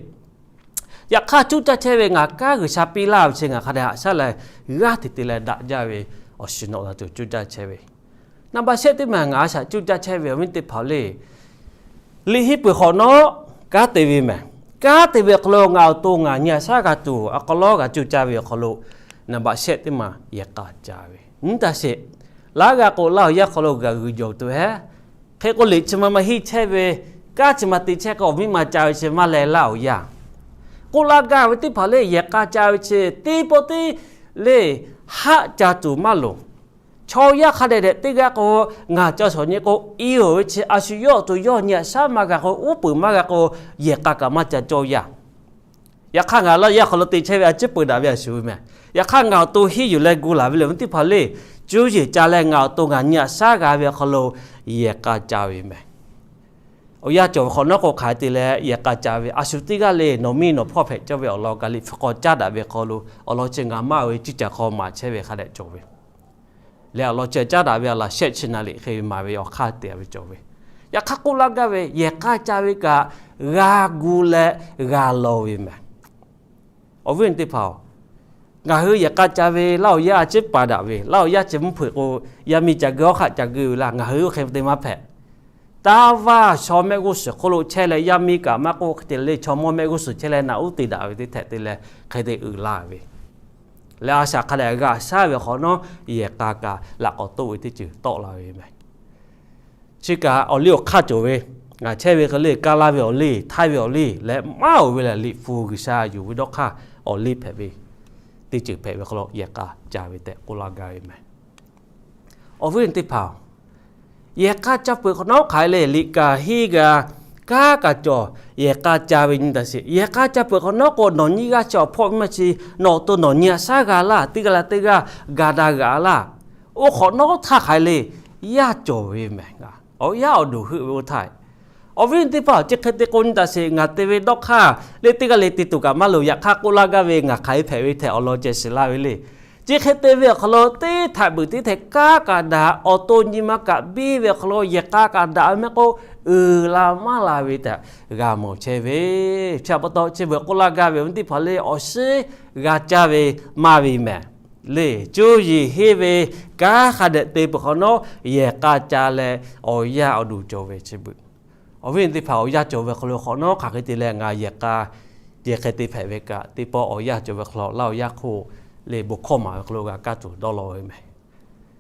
yaꞈ hk'aˇ coˇ caˇ chehˇ ve ngaˬ kanˉ G'uiˬsha piˇ laˇ ve chi ngaˬ hk'a dehꞈ haꞈ shaˉ leh g'aˇ hteꞈ te leh daꞈ jaˇ ve awˬ shiˍ nawꞈ la tuˬ coˇ caˇ chehˇ ve. Naˍ baꞈ shehˆ teˇ maˬ ngaˬ a shaꞈ coˇ caˇ chehˇ ve awˬ viˉ teˇ hpaˍ lehˬ, liꞈ henˇ peuˬ hk'awꞈ nawˉ kanˉ te ve mehˬ. Kanˉ te ve awˬ hk'aw lo ngaˬ awˬ to ngaˬ nyi aꞈ shaˉ g'a tuˬ awˬ hk'aw lo g'a coˇ caˇ ve awˬ hk'aw lo naˍ baꞈ shehˆ teˇ maˬ yehˬ k'a ca ve nyi taˇ sheˍ. Laˇ g'a k'o Laˇ huˍ yaˇ hk'aw lo g'a g'uiˬ jawˬ tuˬ hehˉ. Hk'e k'o liꞈ chi ma ma henˇ chehˇ ve, kanˉ chi ma te chehˇ k'o awˬ viˉ ma ca ve chi maˇ leh laˇ awˬ yanˇ. K'oˆ laˇ gaˇ ve teˇ hpaˍ lehˬ yehˬ k'a ca ve chi teˇ pawˆ teˇ lehˬ haˆ ca tuˬ maˇ loˍ. Chaw yaˇ hk'a dehꞈ dehꞈ teˇ g'aˇ k'o, ngaˬ ca shawˍ nyi k'o, i oˬ ve chi a shu yawˇ awˬ to yawˇ nyi aꞈ shaˉ maˇ g'a k'o, uˉ peunˍ maˇ g'a k'o, yehˬ k'a kaꞈ maˇ ca cawˇ yaˇ. Yaꞈ hk'aˇ ngaˬ Laˇ huˍ yaˇ hk'aw lo te chehˇ ve a ciˉ peuˬ daꞈ ve a shu ve mehˬ. Yaꞈ hk'aˇ ngaˬ awˬ to henˇ yuˬ leh gu laˬ ve le awˬ viˉ teˇ hpaˍ lehˬ, cuˇ yiˍ ca leh ngaˬ awˬ to ngaˬ nyi aꞈ shaˉ g'a ve awˬ hk'aw lo yehˬ k'a ca ve mehˬ. Awˬ yanˇ cawˬ ve hk'awꞈ nawˉ k'o hk'aˬ hk'e te leh yehˬ k'a ca ve a shu teˇ g'aˇ le nawˬ miˇ nawˬ hpawˇ hpehꞈ cawˇ ve awˬ lawn kaꞈ liꞈ hpu hk'aw caˉ daꞈ ve hk'aw lo awˬ lawn chi ngaˬ maˇ ve cuˇ caˬ hk'aw maˍ chehˇ ve hk'a dehꞈ cawˬ ve leh awˬ lawn chi caˉ daꞈ ve a laˬ shehˆ chi na liꞈ hk'e ve maˍ ve awˬ hk'aˇ te ve cawˬ ve. Yaꞈ hk'aˇ k'oˆ laˇ gaˇ ve yehˬ k'a ca ve kaꞈ g'a gu leh g'a law ve mehˬ. Awˬ viˉ teˇ hpaˍ-oˬ, ngaˬ hui yehˬ k'a ca ve Laˇ huˍ yaˇ a ciˉ paˍ daꞈ ve, Laˇ huˍ yaˇ chi mvuhˇ hpeuꞈ k'o, yaˇ miˇ ca geu awˬ hk'aꞈ ca geu ve laˇ, ngaˬ hui oˇ hk'e te maˇ hpehꞈ. Taˇ vaˇ shaw mehˆ g'uˇ suhˍ hk'oˆ lo chehˇ leh yaˇ miˇ kaꞈ maˇ k'oˆ hk'e te leh chaw mawˇ mehˆ g'uˇ suhˍ chehˇ leh naꞈ uˉ te daꞈ ve teˇ htehꞈ te leh hk'e te uiˍ laˇ ve leh a shaꞈ hk'a dehꞈ g'a shaˉ ve hk'awꞈ nawˉ yehˬ k'a kaꞈ laꞈ k'awꞈ toˆ ve teˇ ceuˬ tawˆ la ve mehˬ. Chi kaꞈ awˬ liˇ awˬ hk'aˇ cawˬ ve, ngaˬ chehˇ ve hk'e le kaˇ laˇ ve awˬ liˇ, htaiˇ ve awˬ liˇ leh maˇ oˬ ve lehˬ liꞈ hpu G'uiˬsha yuˬ ve dawˇ hk'aˇ awˬ liˇ hpehꞈ ve teˇ ceuˬ hpehꞈ ve hk'aw lo yehˬ k'a ca ve tehꞈ k'oˆ laˇ gaˇ ve mehˬ. Awˬ viˉ teˇ hpaˍ-oˬ, yehˬ k'a ca peuˬ hk'awꞈ nawˉ hk'aˬ hk'e le liꞈ kaꞈ henˇ g'a, kanˉ kaꞈ cawˬ, yehˬ k'a ca ve nyi taˍ sheˍ. Yehˬ k'a ca peuˬ hk'awꞈ nawˉ k'o nawˬ nyiˇ g'aˇ chi awˬ hpawˇ maˇ chi nawˬ awˬ to nawˬ nyi aꞈ shaˉ g'a laˇ, teˇ g'aˇ leh teˇ g'aˇ ga daꞈ g'a laˇ. Oˇ hk'awꞈ nawˉ htaˇ hk'aˬ hk'e le yaˇ cawˬ ve mehˬ. Awˬ yanˇ awˬ duˬ heuˆ ve oˇ htaˇ, awˬ viˉ teˇ hpaˍ-oˬ, chi hk'e te k'o nyi taˍ sheˍ, ngaˬ te ve dawˇ hk'aˇ le teˇ g'aˇ le te tuˬ kaꞈ maˇ loˍ. Yaꞈ hk'aˇ k'oˆ laˇ gaˇ ve ngaˬ hk'aˬ hk'e hpehꞈ ve tehꞈ awˬ lawn ceh shiˍ laˇ ve le. Chi hk'e te ve awˬ hk'aw lo teˇ htaꞈ beuꞈ teˇ htehꞈ kanˉ kaꞈ daꞈ, awˬ to nyi ma kaꞈ biˇ ve awˬ hk'aw lo yehˬ k'a kaꞈ daꞈ ve mehˆ k'o, uiˍ la maˇ la ve tehꞈ g'a mawˬ chehˇ ve. Chi pa taw chi beuꞈ k'oˆ laˇ gaˇ ve awˬ viˉ teˇ hpaˍ le awˬ shinˉ g'a caˇ ve maˇ ve mehˬ. Le cuˇ yiˍ henˇ ve kanˉ hk'a dehꞈ te peuˬ hk'awꞈ nawˉ yehˬ k'a ca leh awˬ yanˇ awˬ duˬ cawˬ ve chi beuꞈ. Awˬ viˉ teˇ hpaˍ awˬ yanˇ cawˬ ve hk'aw lo hk'awꞈ nawˉ hk'aˬ hk'e te leh ngaˬ yehˬ k'a yehˬ hk'e te hpehꞈ ve kaꞈ teˇ pawˆ awˬ yanˇ cawˬ ve hk'aw lo Laˇ huˍ yaˇ hk'oˆ le bon hkawˇ maˍ ve hk'aw lo g'a kaˇ tuˬ dawˇ law ve mehˬ.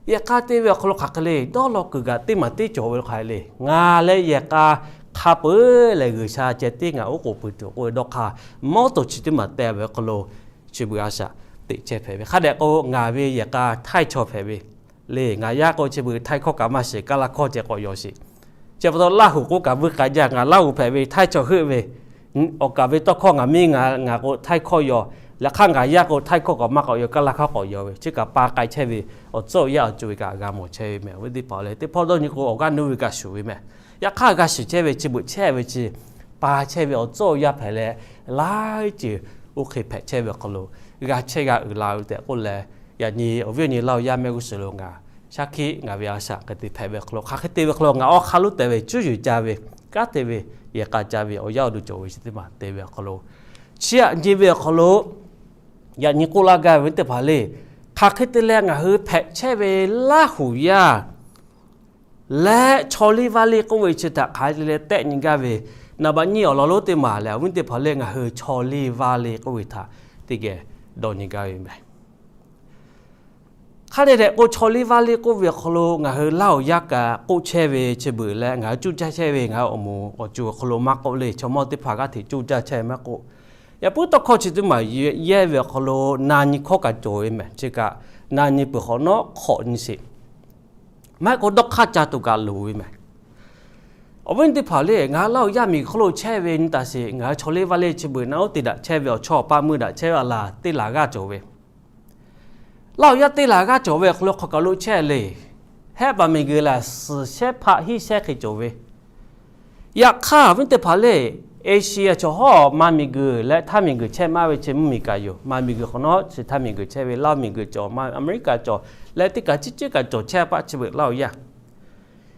Yehˬ k'a te ve awˬ hk'aw lo hk'aˬ hk'e le dawˇ law kuiˬ kaꞈ teˇ maˬ teˇ cawˬ ve hk'aˬ hk'e le. Ngaˬ leh yehˬ k'a hk'a peuˬ lehˬ G'uiˬsha ceh tiˉ ngaˬ oˉ k'oˍ pui tuˬ k'oˆ ve dawˇ hk'aˇ mawˇ toˬ chi teˇ maˬ te ve hk'aw lo chi beuꞈ a shaꞈ teꞈ chehˇ hpehꞈ ve. Hk'a dehꞈ k'o ngaˬ ve yehˬ k'a htaiˇ chaw hpehꞈ ve le. Ngaˬ yaˇ k'o chi beuꞈ htaiˇ hkawˇ kaꞈ maˇ shiˍ, kaˇ laˇ hkawˇ ceh k'awꞈ yaw sheˍ. Chi pa taw Laˇ huˍ k'oˆ kaꞈ vuiˇ k'ai jaˇ, ngaˬ Laˇ huˍ hpehꞈ ve htaiˇ chaw heuˆ ve awˬ kaˍ ve tawˇ hkawˇ ngaˬ miˇ ngaˬ k'o htaiˇ hkawˇ yaw. Leh hk'aˇ ngaˬ yaˇ k'o htaiˇ hkawˇ k'awꞈ maˇ k'awꞈ yaw, kaˇ laˇ hkawˇ k'awꞈ yaw ve. Chi kaꞈ pa k'ai chehˇ ve awˬ tcuhˉ awˬ yaˇ awˬ co-e kaꞈ g'a mawˬ chehˇ ve mehˬ. Awˬ viˉ teˇ hpaˍ le teˇ hpawˇ dawˇ nyi k'o awˬ g'aˇ nuˇ ve kaꞈ shuˍ ve mehˬ. Yaꞈ hk'aˇ g'a shiˍ chehˇ ve chi beuꞈ chehˇ ve chi pa chehˇ ve awˬ tcuhˉ awˬ yaˇ hpehꞈ leh laiˉ ceuˬ oˇ hk'e hpehꞈ chehˇ ve awˬ hk'aw lo g'a chehˇ g'a uiˍ la ve tehꞈ k'oˆ leh, yaꞈ nyi awˬ viˉ awˬ nyi Laˇ huˍ yaˇ mehˆ g'uˇ suhˍ lo ngaˬ shaˉ hkiˆ ngaˬ ve a shaꞈ hk'e te hpehꞈ ve awˬ hk'aw lo hk'aˬ hk'e te ve hk'aw lo ngaˬ awˬ hk'aˇ lonˉ te ve cuˇ yiˍ ca ve kanˉ te ve yehˬ k'a ca ve awˬ yanˇ awˬ duˬ cawˬ ve chi teˇ maˬ te ve awˬ hk'aw lo, chi aꞈ nyi ve awˬ hk'aw lo yaꞈ nyi k'oˆ laˇ gaˇ ve teˇ hpaˍ le. Hk'aˬ hk'e te leh ngaˬ hui hpehꞈ chehˇ ve Laˇ huˍ yaˇ leh chaw liˇ vaˇ liˇ k'oˆ ve chi htaꞈ hk'aˬ hk'e te leh tehˆ nyi gaˇ ve, naˍ baꞈ nyiˇ awˬ lawn lonˉ teˇ maˬ lehˬ awˬ viˉ teˇ hpaˍ le ngaˬ hui chaw liˇ vaˇ liˇ k'oˆ ve htaꞈ teˇ geh dawˇ nyi gaˇ ve mehˬ. Hk'a dehꞈ dehꞈ k'o chaw liˇ vaˇ liˇ k'oˆ ve awˬ hk'aw lo ngaˬ hui Laˇ huˍ yaˇ kaꞈ k'oˆ chehˇ ve chi beuꞈ leh ngaˬ hui cuˇ caˇ chehˇ ve ngaˬ hui awˬ moˍ awˬ co awˬ hk'aw lo maˇ k'oˆ le, chaw mawˇ teˇ hpaˍ g'aˇ hteꞈ cuˇ caˇ chehˇ ve maˇ k'oˆ, Yaꞈ puiˉ tawˇ hkawˇ chi teˇ maˬ yehˇ ve awˬ hk'aw lo na nyi hkawˇ kaꞈ cawˬ ve mehˬ. Chi kaꞈ na nyi peuˬ hk'awꞈ nawˉ hk'awꞈ nyi sheˍ. Maˇ heˆ k'o dawˇ hk'aˇ ca tuˬ kaꞈ loˍ ve mehˬ. Awˬ viˉ teˇ hpaˍ le, ngaˬ hui Laˇ huˍ yaˇ miˬguiˬ hk'oˆ lo chehˇ ve nyi taˍ sheˍ, ngaˬ hui chaw liˇ vaˇ liˇ chi beuꞈ naˆ uˉ te daꞈ chehˇ ve awˬ chawˇ awˬ paˆ meuˇ daꞈ chehˇ ve a laˬ teˇ laˬ g'aˇ cawˬ ve. Laˇ huˍ yaˇ teˇ laˬ g'aˇ cawˬ ve awˬ hk'aw lo hk'aˬ kaˬ lo chehˇ le. Hehˆ paˍ miˬguiˬ laˬ suhˍ shehˉ hpaˆ hiˉ shehˉ hk'e cawˬ ve. Yaꞈ hk'aˇ awˬ viˉ teˇ hpaˍ le, Asia chaw hawˉ ma miˬguiˬ leh htaˇ miˬguiˬ chehˇ maˇ ve chi mvuhˇ miˬ kaꞈ yoˬ. Ma miˬguiˬ hk'awꞈ nawˉ chi htaˇ miˬguiˬ chehˇ ve, Laˇ huˍ miˬguiˬ cawˬ, America cawˬ leh teˇ kaˬ ciˉ ciˉ kaꞈ cawˬ chehˇ paˆ chi beuꞈ Laˇ huˍ yaˇ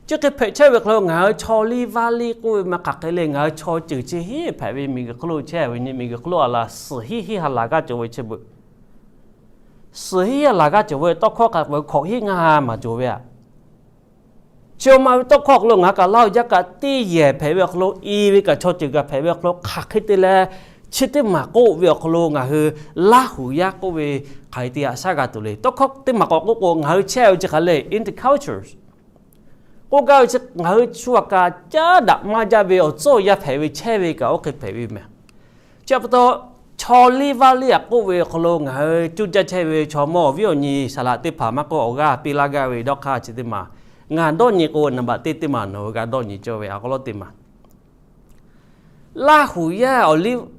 chi hk'e hpehꞈ chehˇ ve hk'aw lo ngaˬ hui chaw liˇ vaˇ liˇ k'oˆ ve maˇ hk'aˬ hk'e le, ngaˬ hui chaw ceuˬ chi hiˉ hpehꞈ ve miˬguiˬ hk'oˆ lo chehˇ ve nyi, miˬguiˬ hk'oˆ lo a laˬ suhˍ hiˉ hiˉ ha laˬ g'aˇ cawˬ ve chi beuꞈ. Suhˍ hiˉ ha laˬ g'aˇ cawˬ ve tawˇ hkawˇ kaꞈ ve hkawꞈ hiˉ ngaˇ ha maˍ cawˬ ve aꞈ. Chi ma ve tawˇ hkawˇ hk'aw lo ngaˬ kaꞈ Laˇ huˍ yaˇ kaꞈ teˇ yehˬ hpehꞈ ve awˬ hk'aw lo, i ve kaꞈ chaw ceuˬ kaꞈ hpehꞈ ve awˬ hk'aw lo hk'aˬ hk'e te leh, chi teˇ maˬ k'oˆ ve awˬ hk'aw lo ngaˬ hui Laˇ huˍ yaˇ k'oˆ ve hk'aˬ hk'e te haꞈ shaˉ g'a tuˬ le. Tawˇ hkawˇ teˇ maˬ k'awꞈ k'oˆ k'o, ngaˬ hui chehˇ ve chi hk'aˬ le, intercultures k'oˆ gaˇ ve chi, ngaˬ hui shu aꞈ kaꞈ caˉ daꞈ maˇ jaˇ ve awˬ tcuhˉ awˬ yanˇ hpehꞈ ve chehˇ ve kaꞈ oˇ hk'e hpehꞈ ve mehˬ. Chi pa taw, chaw liˇ vaˇ liˇ aꞈ k'oˆ ve awˬ hk'aw lo ngaˬ hui cuˇ caˇ chehˇ ve chaw mawˇ awˬ viˉ awˬ nyi saˍ laꞈ teˇ hpaˍ maˇ k'oˆ, awˬ g'aˇ piˇ laˇ gaˇ ve dawˇ hk'aˇ chi teˇ maˬ ngaˬ dawˇ nyi k'o, naˍ baꞈ teˇ teˇ maˬ nawˬ hui g'a dawˇ nyi cawˇ ve a k'aw lawˉ teˇ maˬ Laˇ huˍ yaˇ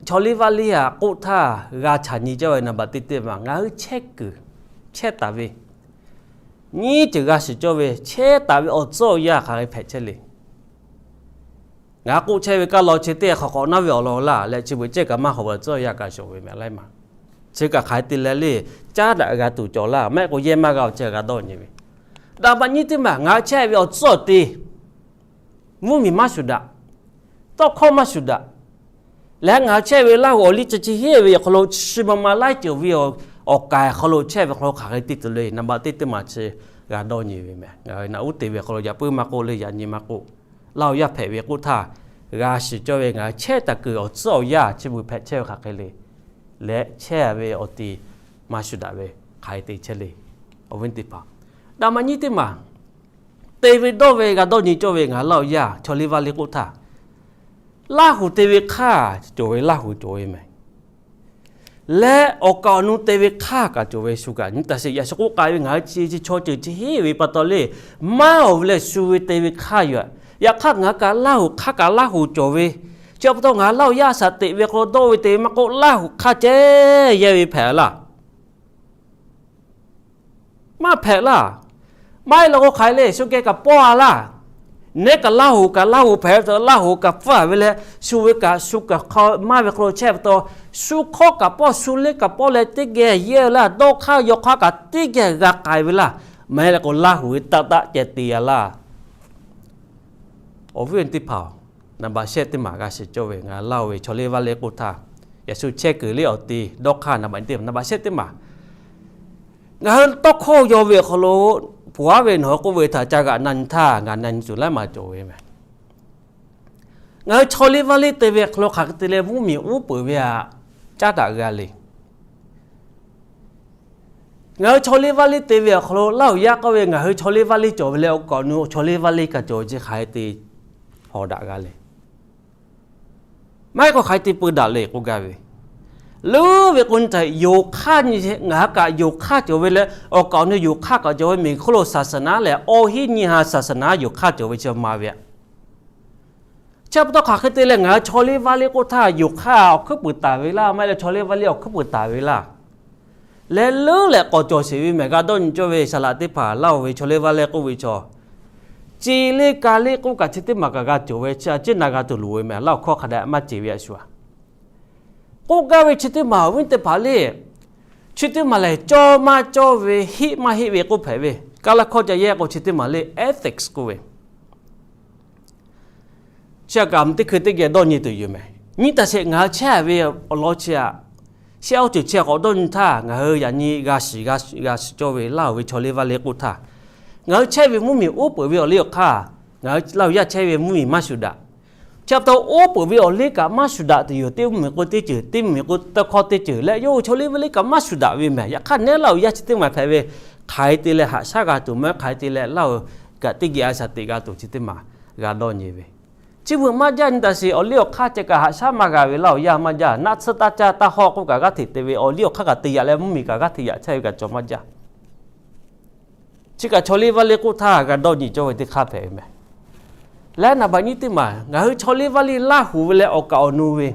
chaw liˇ vaˇ liˇ aꞈ k'oˆ htaˇ g'a chaꞈ nyi cawˇ ve naˍ baꞈ teˇ teˇ maˬ ngaˬ hui chehˇ kuiˬ, chehˇ taˍ ve, nyiˇ ceuˬ g'a shiˍ cawˇ ve chehˇ taˍ ve awˬ tcuhˉ awˬ yanˇ hk'aˬ hk'e hpehꞈ chehˇ le. Ngaˬ k'oˆ chehˇ ve kaˇ law chi teˇ hk'awꞈ hk'awꞈ naˉ ve awˬ lawn laˇ leh chi beuꞈ cehˇ kaꞈ maˇ hawꞈ ve awˬ tcuhˉ awˬ yanˇ kaꞈ shawˍ ve mehˬ laiˉ maˬ. Chi kaꞈ hk'aˬ hk'e te leh le, caˉ daꞈ g'a tuˬ cawˬ laˇ, maˇ heˆ k'o yehˇ maˇ g'a awˬ ceh g'a dawˇ nyi ve. Daꞈ baꞈ nyiˇ teˇ maˬ ngaˬ hui chehˇ ve awˬ tcuhˉ awˬ te mvuhˇ miˬ maˇ shuˍ daꞈ, tawˇ hkawˇ maˇ shuˍ daꞈ leh, ngaˬ hui chehˇ ve Laˇ huˍ awˬ liˇ chi chi hiˉ ve awˬ hk'aw lo chi ma ma laiˉ ceuˬ ve awˬ k'ai hk'aw lo chehˇ ve hk'aw lo hk'aˬ hk'e te tuˬ le. Naˍ baꞈ teˇ teˇ maˬ chi g'a dawˇ nyi ve mehˬ. Ngaˬ hui naꞈ uˉ te ve hk'aw lo yaꞈ puiˉ maˇ k'oˆ le, yaꞈ nyi maˇ k'oˆ, Laˇ huˍ yaˇ hpehꞈ ve k'oˆ htaˇ, g'a shiˍ cawˇ ve ngaˬ hui chehˇ taˍ kuiˬ awˬ tcuhˉ awˬ yanˇ chi beuꞈ hpehꞈ chehˇ ve hk'aˬ hk'e le. Leh chehˇ ve awˬ te maˇ shuˍ daꞈ ve hk'aˬ hk'e te chehˇ le. Awˬ viˉ teˇ hpaˍ, daꞈ maꞈ nyiˇ teˇ maˬ te ve dawˇ ve g'a dawˇ nyi cawˇ ve ngaˬ hui Laˇ huˍ yaˇ chaw liˇ vaˇ liˇ k'oˆ htaˇ, Laˇ huˍ te ve hk'aˇ cawˬ ve Laˇ huˍ cawˬ ve mehˬ. Leh awˬ kaˍ awˬ nu te ve hk'aˇ kaꞈ cawˬ ve shu kaꞈ nyi taˍ sheˍ. Yaꞈ shu k'oˆ k'ai ve ngaˬ hui chi chi chaw ceuˬ chi hiˉ ve pa taw le, maˇ awˬ ve leh shu ve te ve hk'aˇ yoˬ. Yaꞈ hk'aˇ ngaˬ hui kaꞈ Laˇ huˍ hk'aˇ kaꞈ Laˇ huˍ cawˬ ve, chi pa taw ngaˬ hui Laˇ huˍ yaˇ shaꞈ teꞈ ve hk'aw lo dawˇ ve te ve maˇ k'oˆ, Laˇ huˍ hk'aˇ ceh yehˇ ve hpehꞈ laˇ. Maˇ hpehꞈ laˇ. Maˇ heˆ leh k'o hk'aˬ hk'e le, shu geh kaꞈ pawˆ a laˇ. Nehˉ kaꞈ Laˇ huˍ kaꞈ Laˇ huˍ hpehꞈ ve pa taw Laˇ huˍ kaꞈ pfuhˇ ve leh, shu ve kaꞈ shu kaꞈ hk'aw maˇ ve hk'aw lo chehˇ pa taw, shu hkawˇ kaꞈ pawˆ, shu liˇ kaꞈ pawˆ leh teˇ geh yehˇ laˇ. Dawˇ hk'aˇ yaw hk'aˇ kaꞈ teˇ geh g'a k'ai ve laˇ. Maˇ heˆ leh k'o Laˇ huˍ ve taˆ taˆ ceh te a laˇ. Awˬ viˉ awˬ nyi teˇ hpaˍ-oˬ, naˍ baꞈ shehˆ teˇ maˬ g'a shiˍ cawˇ ve ngaˬ hui Laˇ huˍ ve chaw liˇ vaˇ liˇ k'oˆ htaˇ, yaꞈ shu chehˇ kuiˬ liˇ awˬ te dawˇ hk'aˇ naˍ baꞈ nyi teˇ maˬ, naˍ baꞈ shehˆ teˇ maˬ ngaˬ hui tawˇ hkawˇ yaw ve awˬ hk'aw lo, pawˬ aˉ ve nawˬ hui k'oˆ ve htaꞈ ca g'aꞈ na nyi htaˇ ngaˬ na nyi tuˬ laiˉ maˬ cawˬ ve mehˬ. Ngaˬ hui chaw liˇ vaˇ liˇ te ve awˬ hk'aw lo hk'aˬ hk'e te leh mvuhˇ miˬ uˉ peunˍ ve htaꞈ caˉ daꞈ g'a le. Ngaˬ hui chaw liˇ vaˇ liˇ te ve awˬ hk'aw lo Laˇ huˍ yaˇ k'oˆ ve ngaˬ hui chaw liˇ vaˇ liˇ cawˬ ve leh awˬ kaˍ awˬ nu chaw liˇ vaˇ liˇ kaꞈ cawˬ ve chi hk'aˬ hk'e te hawˍ daꞈ g'a le. Maˇ heˆ k'o hk'aˬ hk'e te peu daꞈ le k'oˆ gaˇ ve, leuˉ ve k'o nyi htaꞈ yonˍ hk'aˇ nyi, ngaˬ hui kaꞈ yonˍ hk'aˇ cawˬ ve leh awˬ kaˍ awˬ nu yonˍ hk'aˇ kaꞈ cawˬ ve miˬ hk'oˆ lo saˍ saˍ naˉ lehˬ, awˬ hiˉ nyi ha saˍ saˍ naˉ yonˍ hk'aˇ cawˬ ve chi maˇ ve aꞈ. Chi pa taw hk'aˬ hk'e te leh ngaˬ hui chaw liˇ vaˇ liˇ k'oˆ htaˇ yonˍ hk'aˇ awˬ hkuiˉ puiˍ taˍ ve laˇ, maˇ heˆ leh chaw liˇ vaˇ liˇ awˬ hkuiˉ puiˍ taˍ ve laˇ. Leh leuˉ leh k'awꞈ cawˬ sheˍ ve mehˬ g'a dawˇ nyi cawˇ ve saˍ laꞈ teˇ hpaˍ Laˇ huˍ ve chaw liˇ vaˇ liˇ k'oˆ ve chaw, ce liˇ ka liˇ k'oˆ kaꞈ chi teˇ maˬ kaꞈ g'a cawˬ ve chi a ciˉ na g'a tuˬ loˍ ve mehˬ. Laˇ huˍ hkawˇ hk'a dehꞈ maˇ ce ve a shu a k'oˆ gaˇ ve chi teˇ maˬ awˬ viˉ teˇ hpaˍ le, chi teˇ maˬ lehˬ cawˇ maˇ cawˇ ve hiˆ maˇ hiˆ ve k'oˆ hpehꞈ ve, Kaˇlaˇ hkawˇ ca yehˇ k'o chi teˇ maˬ le ethics k'oˆ ve. Chi a kaꞈ teˇ hkui teˇ geh dawˇ nyi tuˬ yoˬ mehˬ. Nyi taˍ sheˍ ngaˬ hui chehˇ ve awˬ lawn chi aꞈ, shehˆ awˬ ceuˬ chi a k'awꞈ dawˇ nyi htaˇ ngaˬ hui yaꞈ nyi g'a shiˍ g'a shiˍ cawˇ ve Laˇ huˍ ve chaw liˇ vaˇ liˇ k'oˆ htaˇ, ngaˬ hui chehˇ ve mvuhˇ miˬ uˉ peunˍ ve awˬ liˇ awˬ hk'aˇ, ngaˬ hui Laˇ huˍ yaˇ chehˇ ve mvuhˇ miˬ maˇ shuˍ daꞈ. Chi pa taw uˉ peunˍ ve awˬ liˇ kaꞈ maˇ shuˍ daꞈ tuˬ yoˬ. Teˇ mvuhˇ miˬ k'o teˇ ceuˬ, teˇ mvuhˇ miˬ k'o tawˇ hkawˇ teˇ ceuˬ leh yawˇ hui chaw liˇ vaˇ liˇ kaꞈ maˇ shuˍ daꞈ ve mehˬ. Yaꞈ hk'aˇ nehˉ Laˇ huˍ yaˇ chi teˇ maˬ hpehꞈ ve hk'aˬ hk'e te leh haꞈ shaˉ g'a tuˬ maˇ heˆ, hk'aˬ hk'e te leh Laˇ huˍ kaꞈ teˇ geh a shaˍ teꞈ g'a tuˬ chi teˇ maˬ g'a dawˇ nyi ve. Chi beuꞈ maˇ jaˇ nyi taˍ sheˍ, awˬ liˇ awˬ hk'aˇ ceh kaꞈ haꞈ shaˉ maˇ g'a ve Laˇ huˍ yaˇ maˇ jaˇ. Naˆ tsuhˇ taˇ caˇ taˇ hawˆ k'oˆ kaꞈ g'aˇ hteꞈ te ve, awˬ liˇ awˬ hk'aˇ kaꞈ te yaꞈ leh mvuhˇmiˬ kaꞈ g'aˇ hteꞈ yaꞈ chehˇ ve kaꞈ cawˬ maˇ jaˇ. Chi kaꞈ chaw liˇ vaˇ liˇ k'oˆ htaˇ g'a dawˇ nyi cawˇ ve teˇ hk'aˇ hpehꞈ ve meh. Leh naˍ baꞈ nyiˇ teˇ maˬ ngaˬ hui chaw liˇ vaˇ liˇ Laˇ huˍ ve leh awˬ kaˍ awˬ nu ve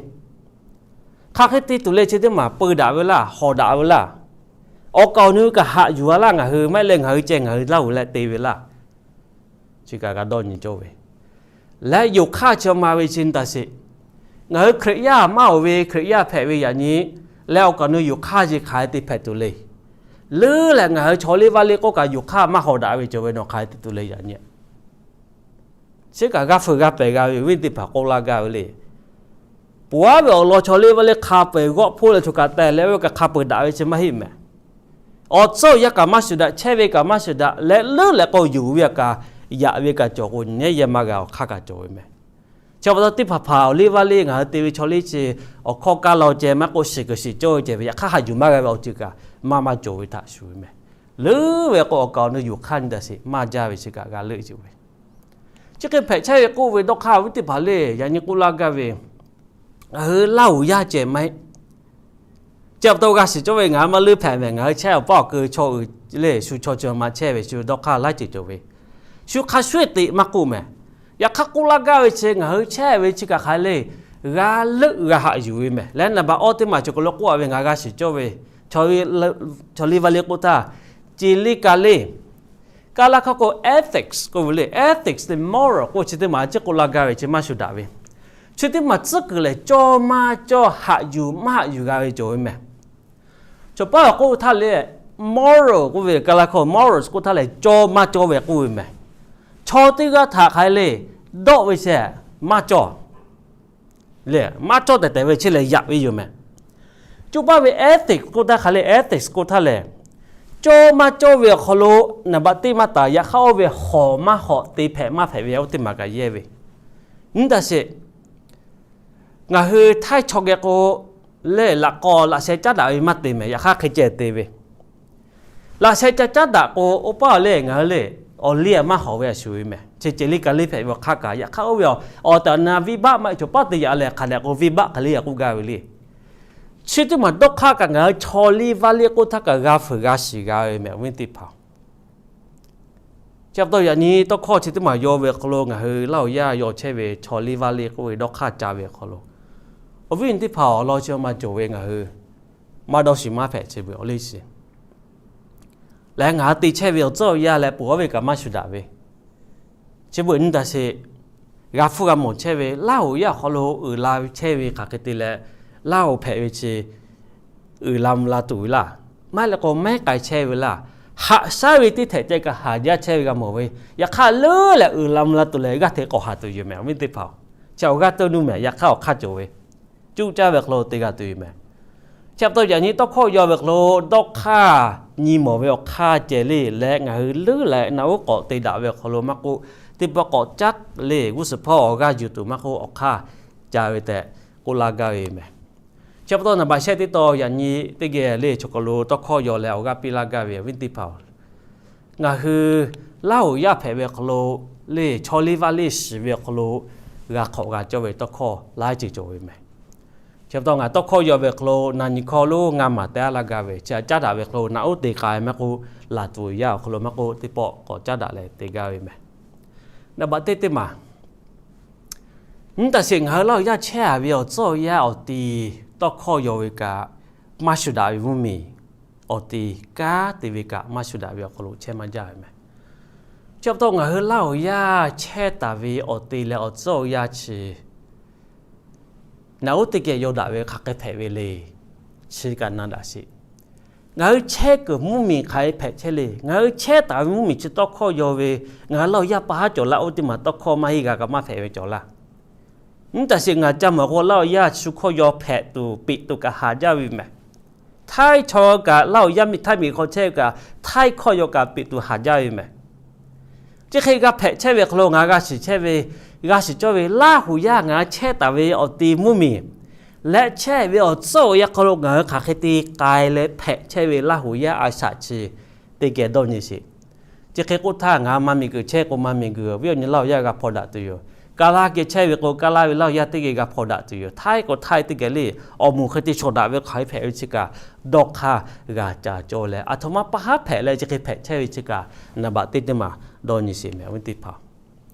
hk'aˬ hk'e te tuˬ le chi teˇ maˬ peu daꞈ ve laˇ, hawˍ daꞈ ve laˇ. Awˬ kaˍ awˬ nu kaꞈ haꞈ yuˬ a laˇ ngaˬ hui, maˇ heˆ leh ngaˬ hui ceh ngaˬ hui Laˇ huˍ leh te ve laˇ. Chi kaꞈ g'a dawˇ nyi cawˇ ve. Leh yonˍ hk'aˇ chi ma ve chi nyi taˍ sheˍ, ngaˬ hui Hkriꞈ yaˇ maˇ awˬ ve Hkriꞈ yaˇ hpehꞈ ve yaꞈ nyi, leh awˬ kaˍ awˬ nu yonˍ hk'aˇ chi hk'aˬ hk'e te hpehꞈ tuˬ le. Leuˉ leh ngaˬ hui chaw liˇ vaˇ liˇ k'oˆ kaꞈ yonˍ hk'aˇ maˇ hawˍ daꞈ ve cawˬ ve nawˬ hk'aˬ hk'e te tuˬ le yaꞈ nyi. Chi kaꞈ g'a fuiˍ g'a pehˬ g'a ve awˬ viˉ teˇ hpaˍ k'oˆ laˇ gaˇ ve le. Peuˬ aˉ ve awˬ lawn chaw liˇ vaˇ liˇ hk'a peu-eˬ g'awˆ hpoˇ leh choˬ kaꞈ teh leh oˇ ve kaꞈ hk'a peu-eˬ daꞈ ve chi maˇ heˆ mehˍ. Awˬ tcuhˉ awˬ yanˇ kaꞈ maˇ shuˍ daꞈ, chehˇ ve kaꞈ maˇ shuˍ daꞈ leh leuˉ leh k'o yonˍ ve kaꞈ yaꞈ ve kaꞈ cawˬ k'o nyi nehˉ yehˇ maˇ g'a awˬ hk'aˇ kaꞈ cawˬ ve mehˍ. Chi pa taw teˇ hpaˍ hpaˍ awˬ liˇ vaˇ liˇ ngaˬ hui te ve chaw liˇ chi awˬ hkawˇ kaˇ law ceh maˇ k'oˆ shiˍ kuiˬ shiˍ cawˇ ve ceh ve yaꞈ hk'aˇ haꞈ yuˬ maˇ g'a ve awˬ ceuˬ kaꞈ maˇ maˇ cawˬ ve htaꞈ shuˍ ve mehˍ. Leuˉ ve k'o awˬ kaˍ awˬ nu yonˍ hk'aˇ nyi taˍ sheˍ maˇ jaˇ ve chi kaꞈ g'a leuˆ ceuˬ ve. Chi hk'e hpehꞈ chehˇ ve k'oˆ ve dawˇ hk'aˇ awˬ viˉ teˇ hpaˍ le yaꞈ nyi k'oˆ laˇ gaˇ ve, ngaˬ hui Laˇ huˍ yaˇ ceh maˇ heˆ. Chi pa taw g'a shiˍ cawˇ ve ngaˬ hui maˇ leuˉ hpehꞈ mehˍ, ngaˬ hui chehˇ awˬ paˇ awˬ keu chaw uiˍ le shu chaw ceuˬ ma chehˇ ve shu dawˇ hk'aˇ laiˉ ceuˬ cawˬ ve, shu hk'a shuˍ eˬ teꞈ maˇ k'oˆ mehˍ. Yaꞈ hk'aˇ k'oˆ laˇ gaˇ ve chi ngaˬ hui chehˇ ve chi kaꞈ hk'aˬ le g'a leuˆ g'a haꞈ yuˬ ve mehˍ. Leh naˍ baꞈ awˇ teˇ maˬ cawˬ k'o lo k'oˆ a ve ngaˬ g'a shiˍ cawˇ ve chaw liˇ vaˇ liˇ k'oˆ htaˇ, ceˬ liˇ ka liˇ, Kaˇ laˇ hkawˇ k'o ethics k'oˆ ve le, ethics leh moral k'oˆ chi teˇ maˬ chi k'oˆ laˇ gaˇ ve chi maˇ shuˍ daꞈ ve. Chi teˇ maˬ tcuhˉ kuiˬ lehˬ cawˇ maˇ cawˇ, haꞈ yuˬ maˇ haꞈ yuˬ g'a ve cawˬ ve mehˍ. Chaw paˉ awˬ k'oˆ htaˇ lehˬ, moral k'oˆ ve Kaˇ laˇ hkawˇ morals k'oˆ htaˇ lehˬ cawˇ maˇ cawˇ ve k'oˆ ve mehˍ. Chaw teˇ g'aˇ htaꞈ hk'aˬ hk'e le dawˆ ve shehˍ maˇ cawˇ lehˬ, maˇ cawˇ tehˬ tehˬ ve chi lehˬ yaꞈ ve yoˬ mehˍ. Coˇ paˇ ve ethics k'oˆ htaˇ hk'aˬ le, ethics k'oˆ htaˇ lehˬ, cawˇ maˇ cawˇ ve awˬ hk'aw lo naˍ baꞈ teˇ maˇ taˍ yaꞈ hk'aˇ oˇ ve hawˍ maˇ hawˍ te hpehꞈ maˇ hpehꞈ ve oˇ teˇ maˬ kaꞈ yehˇ ve. Nyi taˍ sheˍ, ngaˬ hui htaiˇ chaw geh k'o lehˬ laꞈ k'aw laꞈ sheh caˉ daꞈ ve maˇ te mehˍ, yaꞈ hk'aˇ hk'e ceh te ve. Laꞈ sheh ca caˉ daꞈ k'o, oˇ paˇ awˬ lehˬ ngaˬ hui le awˬ liˇ maˇ hawˍ ve a shuˍ ve mehˍ. Chi ceh liˇ ka liˇ hpehꞈ ve awˬ hk'aˇ kaꞈ, yaꞈ hk'aˇ oˇ ve awˬ tehˬ awˬ na venˇ baˆ maˇ heˆ, chaw paˉ te yaꞈ lehˬ hk'aˬ lehˬ k'o venˇ baˆ hk'e le yaꞈ k'oˆ gaˇ ve le. Chi teˇ maˬ dawˇ hk'aˇ kaꞈ ngaˬ hui chaw liˇ vaˇ liˇ k'oˆ htaˇ kaꞈ g'a fuiˍ g'a shiˍ g'a ve mehˍ awˬ viˉ teˇ hpaˍ. Chi pa taw yaꞈ nyi tawˇ hkawˇ chi teˇ maˬ yaw ve awˬ hk'aw lo ngaˬ hui Laˇ huˍ yaˇ yaw chehˇ ve chaw liˇ vaˇ liˇ k'oˆ ve dawˇ hk'aˇ ca ve awˬ hk'aw lo, awˬ viˉ awˬ nyi teˇ hpaˍ awˬ lawn chi ma cawˬ ve ngaˬ hui maˇ dawˇ shiˍ maˇ hpehꞈ chi beuꞈ awˬ liˇ shiˍ leh ngaˬ hui te chehˇ ve awˬ tcuhˉ awˬ yaˇ leh peuˬ aˉ ve kaꞈ maˇ shuˍ daꞈ ve. Chi beuꞈ nyi taˍ sheˍ, g'a hpfuhˇ g'a mawˬ chehˇ ve Laˇ huˍ yaˇ awˬ hk'aw lo uiˍ la ve chehˇ ve hk'aˬ hk'e te leh, Laˇ huˍ hpehꞈ ve chi uiˍ la mvuh la tuˬ ve laˇ, maˇ heˆ leh k'o mehˉ k'ai chehˇ ve laˇ, haꞈ shaˉ ve teˇ htehꞈ ceh kaꞈ haˍ jaˇ chehˇ ve g'a mawˬ ve, yaꞈ hk'aˇ leuˉ leh uiˍ la mvuh la tuˬ leh g'aˇ hteꞈ k'awꞈ haˍ tuˬ yoˬ mehˍ awˬ viˉ teˇ hpaˍ. Chi awˬ g'aˇ teuˇ nuˇ mehˍ, yaꞈ hk'aˇ awˬ hk'aˇ cawˬ ve, cuˇ caˇ ve awˬ hk'aw lo te g'a tuˬ yoˬ mehˍ. Chi pa taw yaꞈ nyi tawˇ hkawˇ yaw ve awˬ hk'aw lo dawˇ hk'aˇ nyi mawˬ ve awˬ hk'aˇ ceh le leh ngaˬ hui leuˉ leh naꞈ uˉ k'awꞈ te daꞈ ve awˬ hk'aw lo maˇ k'oˆ, teˇ pawˆ k'awꞈ caˉ le g'uˇ suhˍ hpawˇ awˬ g'aˇ yuˬ tuˬ maˇ k'oˆ, awˬ hk'aˇ ca ve tehꞈ k'oˆ laˇ gaˇ ve mehˍ. Chi pa taw naˍ baꞈ shehˆ teˇ taw yaꞈ nyi teˇ geh le chaw hk'aw lo tawˇ hkawˇ yaw leh awˬ g'aˇ piˇ laˇ gaˇ ve awˬ viˉ teˇ hpaˍ-oˬ, ngaˬ hui Laˇ huˍ yaˇ hpehꞈ ve awˬ hk'aw lo le chaw liˇ vaˇ liˇ shiˍ ve awˬ hk'aw lo g'a hk'awꞈ g'a cawˇ ve tawˇ hkawˇ laiˉ ceuˬ cawˬ ve mehˍ. Chi pa taw ngaˬ tawˇ hkawˇ yaw ve awˬ hk'aw lo na nyi hkawˇ lo ngaˇ maˬ te aˉ laˇ gaˇ ve, chi htaꞈ caˉ daꞈ ve awˬ hk'aw lo naꞈ uˉ te k'ai maˇ k'oˆ, laˬ tuˬ yaˇ awˬ hk'aw lo maˇ k'oˆ, teˇ pawˆ k'awꞈ caˉ daꞈ leh te gaˇ ve mehˍ. Naˍ baꞈ teˇ teˇ maˬ nyi taˍ sheˍ, ngaˬ hui Laˇ huˍ yaˇ chehˇ a ve awˬ tcuhˉ awˬ yaˇ awˬ ti tawˇ hkawˇ yaw ve kaꞈ maˇ shuˍ daꞈ ve mvuhˇmiˬ, awˬ ti kanˉ te ve kaꞈ maˇ shuˍ daꞈ ve awˬ hk'aw lo chehˇ maˇ jaˇ ve mehˍ. Chi pa taw ngaˬ hui Laˇ huˍ yaˇ chehˇ taˍ ve awˬ ti leh awˬ tcuhˉ awˬ yaˇ chi naꞈ uˉ teˇ geh yaw daꞈ ve hk'aˬ hk'e hpehꞈ ve le. Chi kaꞈ na daꞈ sheˍ. Ngaˬ hui chehˇ kuiˬ mvuhˇmiˬ hk'aˬ hk'e hpehꞈ chehˇ le. Ngaˬ hui chehˇ taˍ ve mvuhˇmiˬ chi tawˇ hkawˇ yaw ve, ngaˬ hui Laˇ huˍ yaˇ pa haˉ cawˬ laˇ oˇ teˇ maˬ tawˇ hkawˇ maˇ heˆ g'a kaꞈ maˇ hpehꞈ ve cawˬ laˇ. Nyi taˍ sheˍ, ngaˬ ca mawˬ k'o Laˇ huˍ yaˇ shu hkawˇ yaw hpehꞈ tuˬ peꞈ tuˬ kaꞈ haˍ jaˇ ve mehˍ. Htaiˇ chaw kaꞈ Laˇ huˍ yaˇ miˇ htaiˇ miˬ hk'aw chehˇ ve kaꞈ Htaiˇ hkawˇ yaw kaꞈ peꞈ tuˬ haˍ jaˇ ve mehˍ. Chi hk'e g'a hpehꞈ chehˇ ve hk'aw lo ngaˬ g'a shiˍ chehˇ ve, g'a shiˍ cawˇ ve Laˇ huˍ yaˇ ngaˬ hui chehˇ taˍ ve awˬ ti mvuhˇmiˬ leh chehˇ ve awˬ tcuhˉ awˬ yaˇ hk'aw lo ngaˬ hui hk'aˬ hk'e te k'ai leh hpehꞈ chehˇ ve Laˇ huˍ yaˇ a shaꞈ chi teˇ geh dawˇ nyi sheˍ. Chi hk'e k'oˆ htaˇ, ngaˬ maˇ miˬguiˬ chehˇ k'o maˇ miˬguiˬ, awˬ viˉ awˬ nyi Laˇ huˍ yaˇ g'a hpaw daꞈ tuˬ yoˬ. Ka laˇ geh chehˇ ve k'o, ka laˇ ve Laˇ huˍ yaˇ teˇ geh g'a hpaw daꞈ tuˬ yoˬ. Htaiˇ k'o htaiˇ teˇ geh le, awˬ moˍ hk'e te shawˍ daꞈ ve hk'aˬ hk'e hpehꞈ ve chi kaꞈ dawˇ hk'aˇ g'a ca cawˇ leh, aˬ htoꞈ ma pa haˉ hpehꞈ leh chi hk'e hpehꞈ chehˇ ve chi kaꞈ, naˍ baꞈ teˇ teˇ maˬ dawˇ nyi sheˍ mehˍ ve teˇ hpaˍ.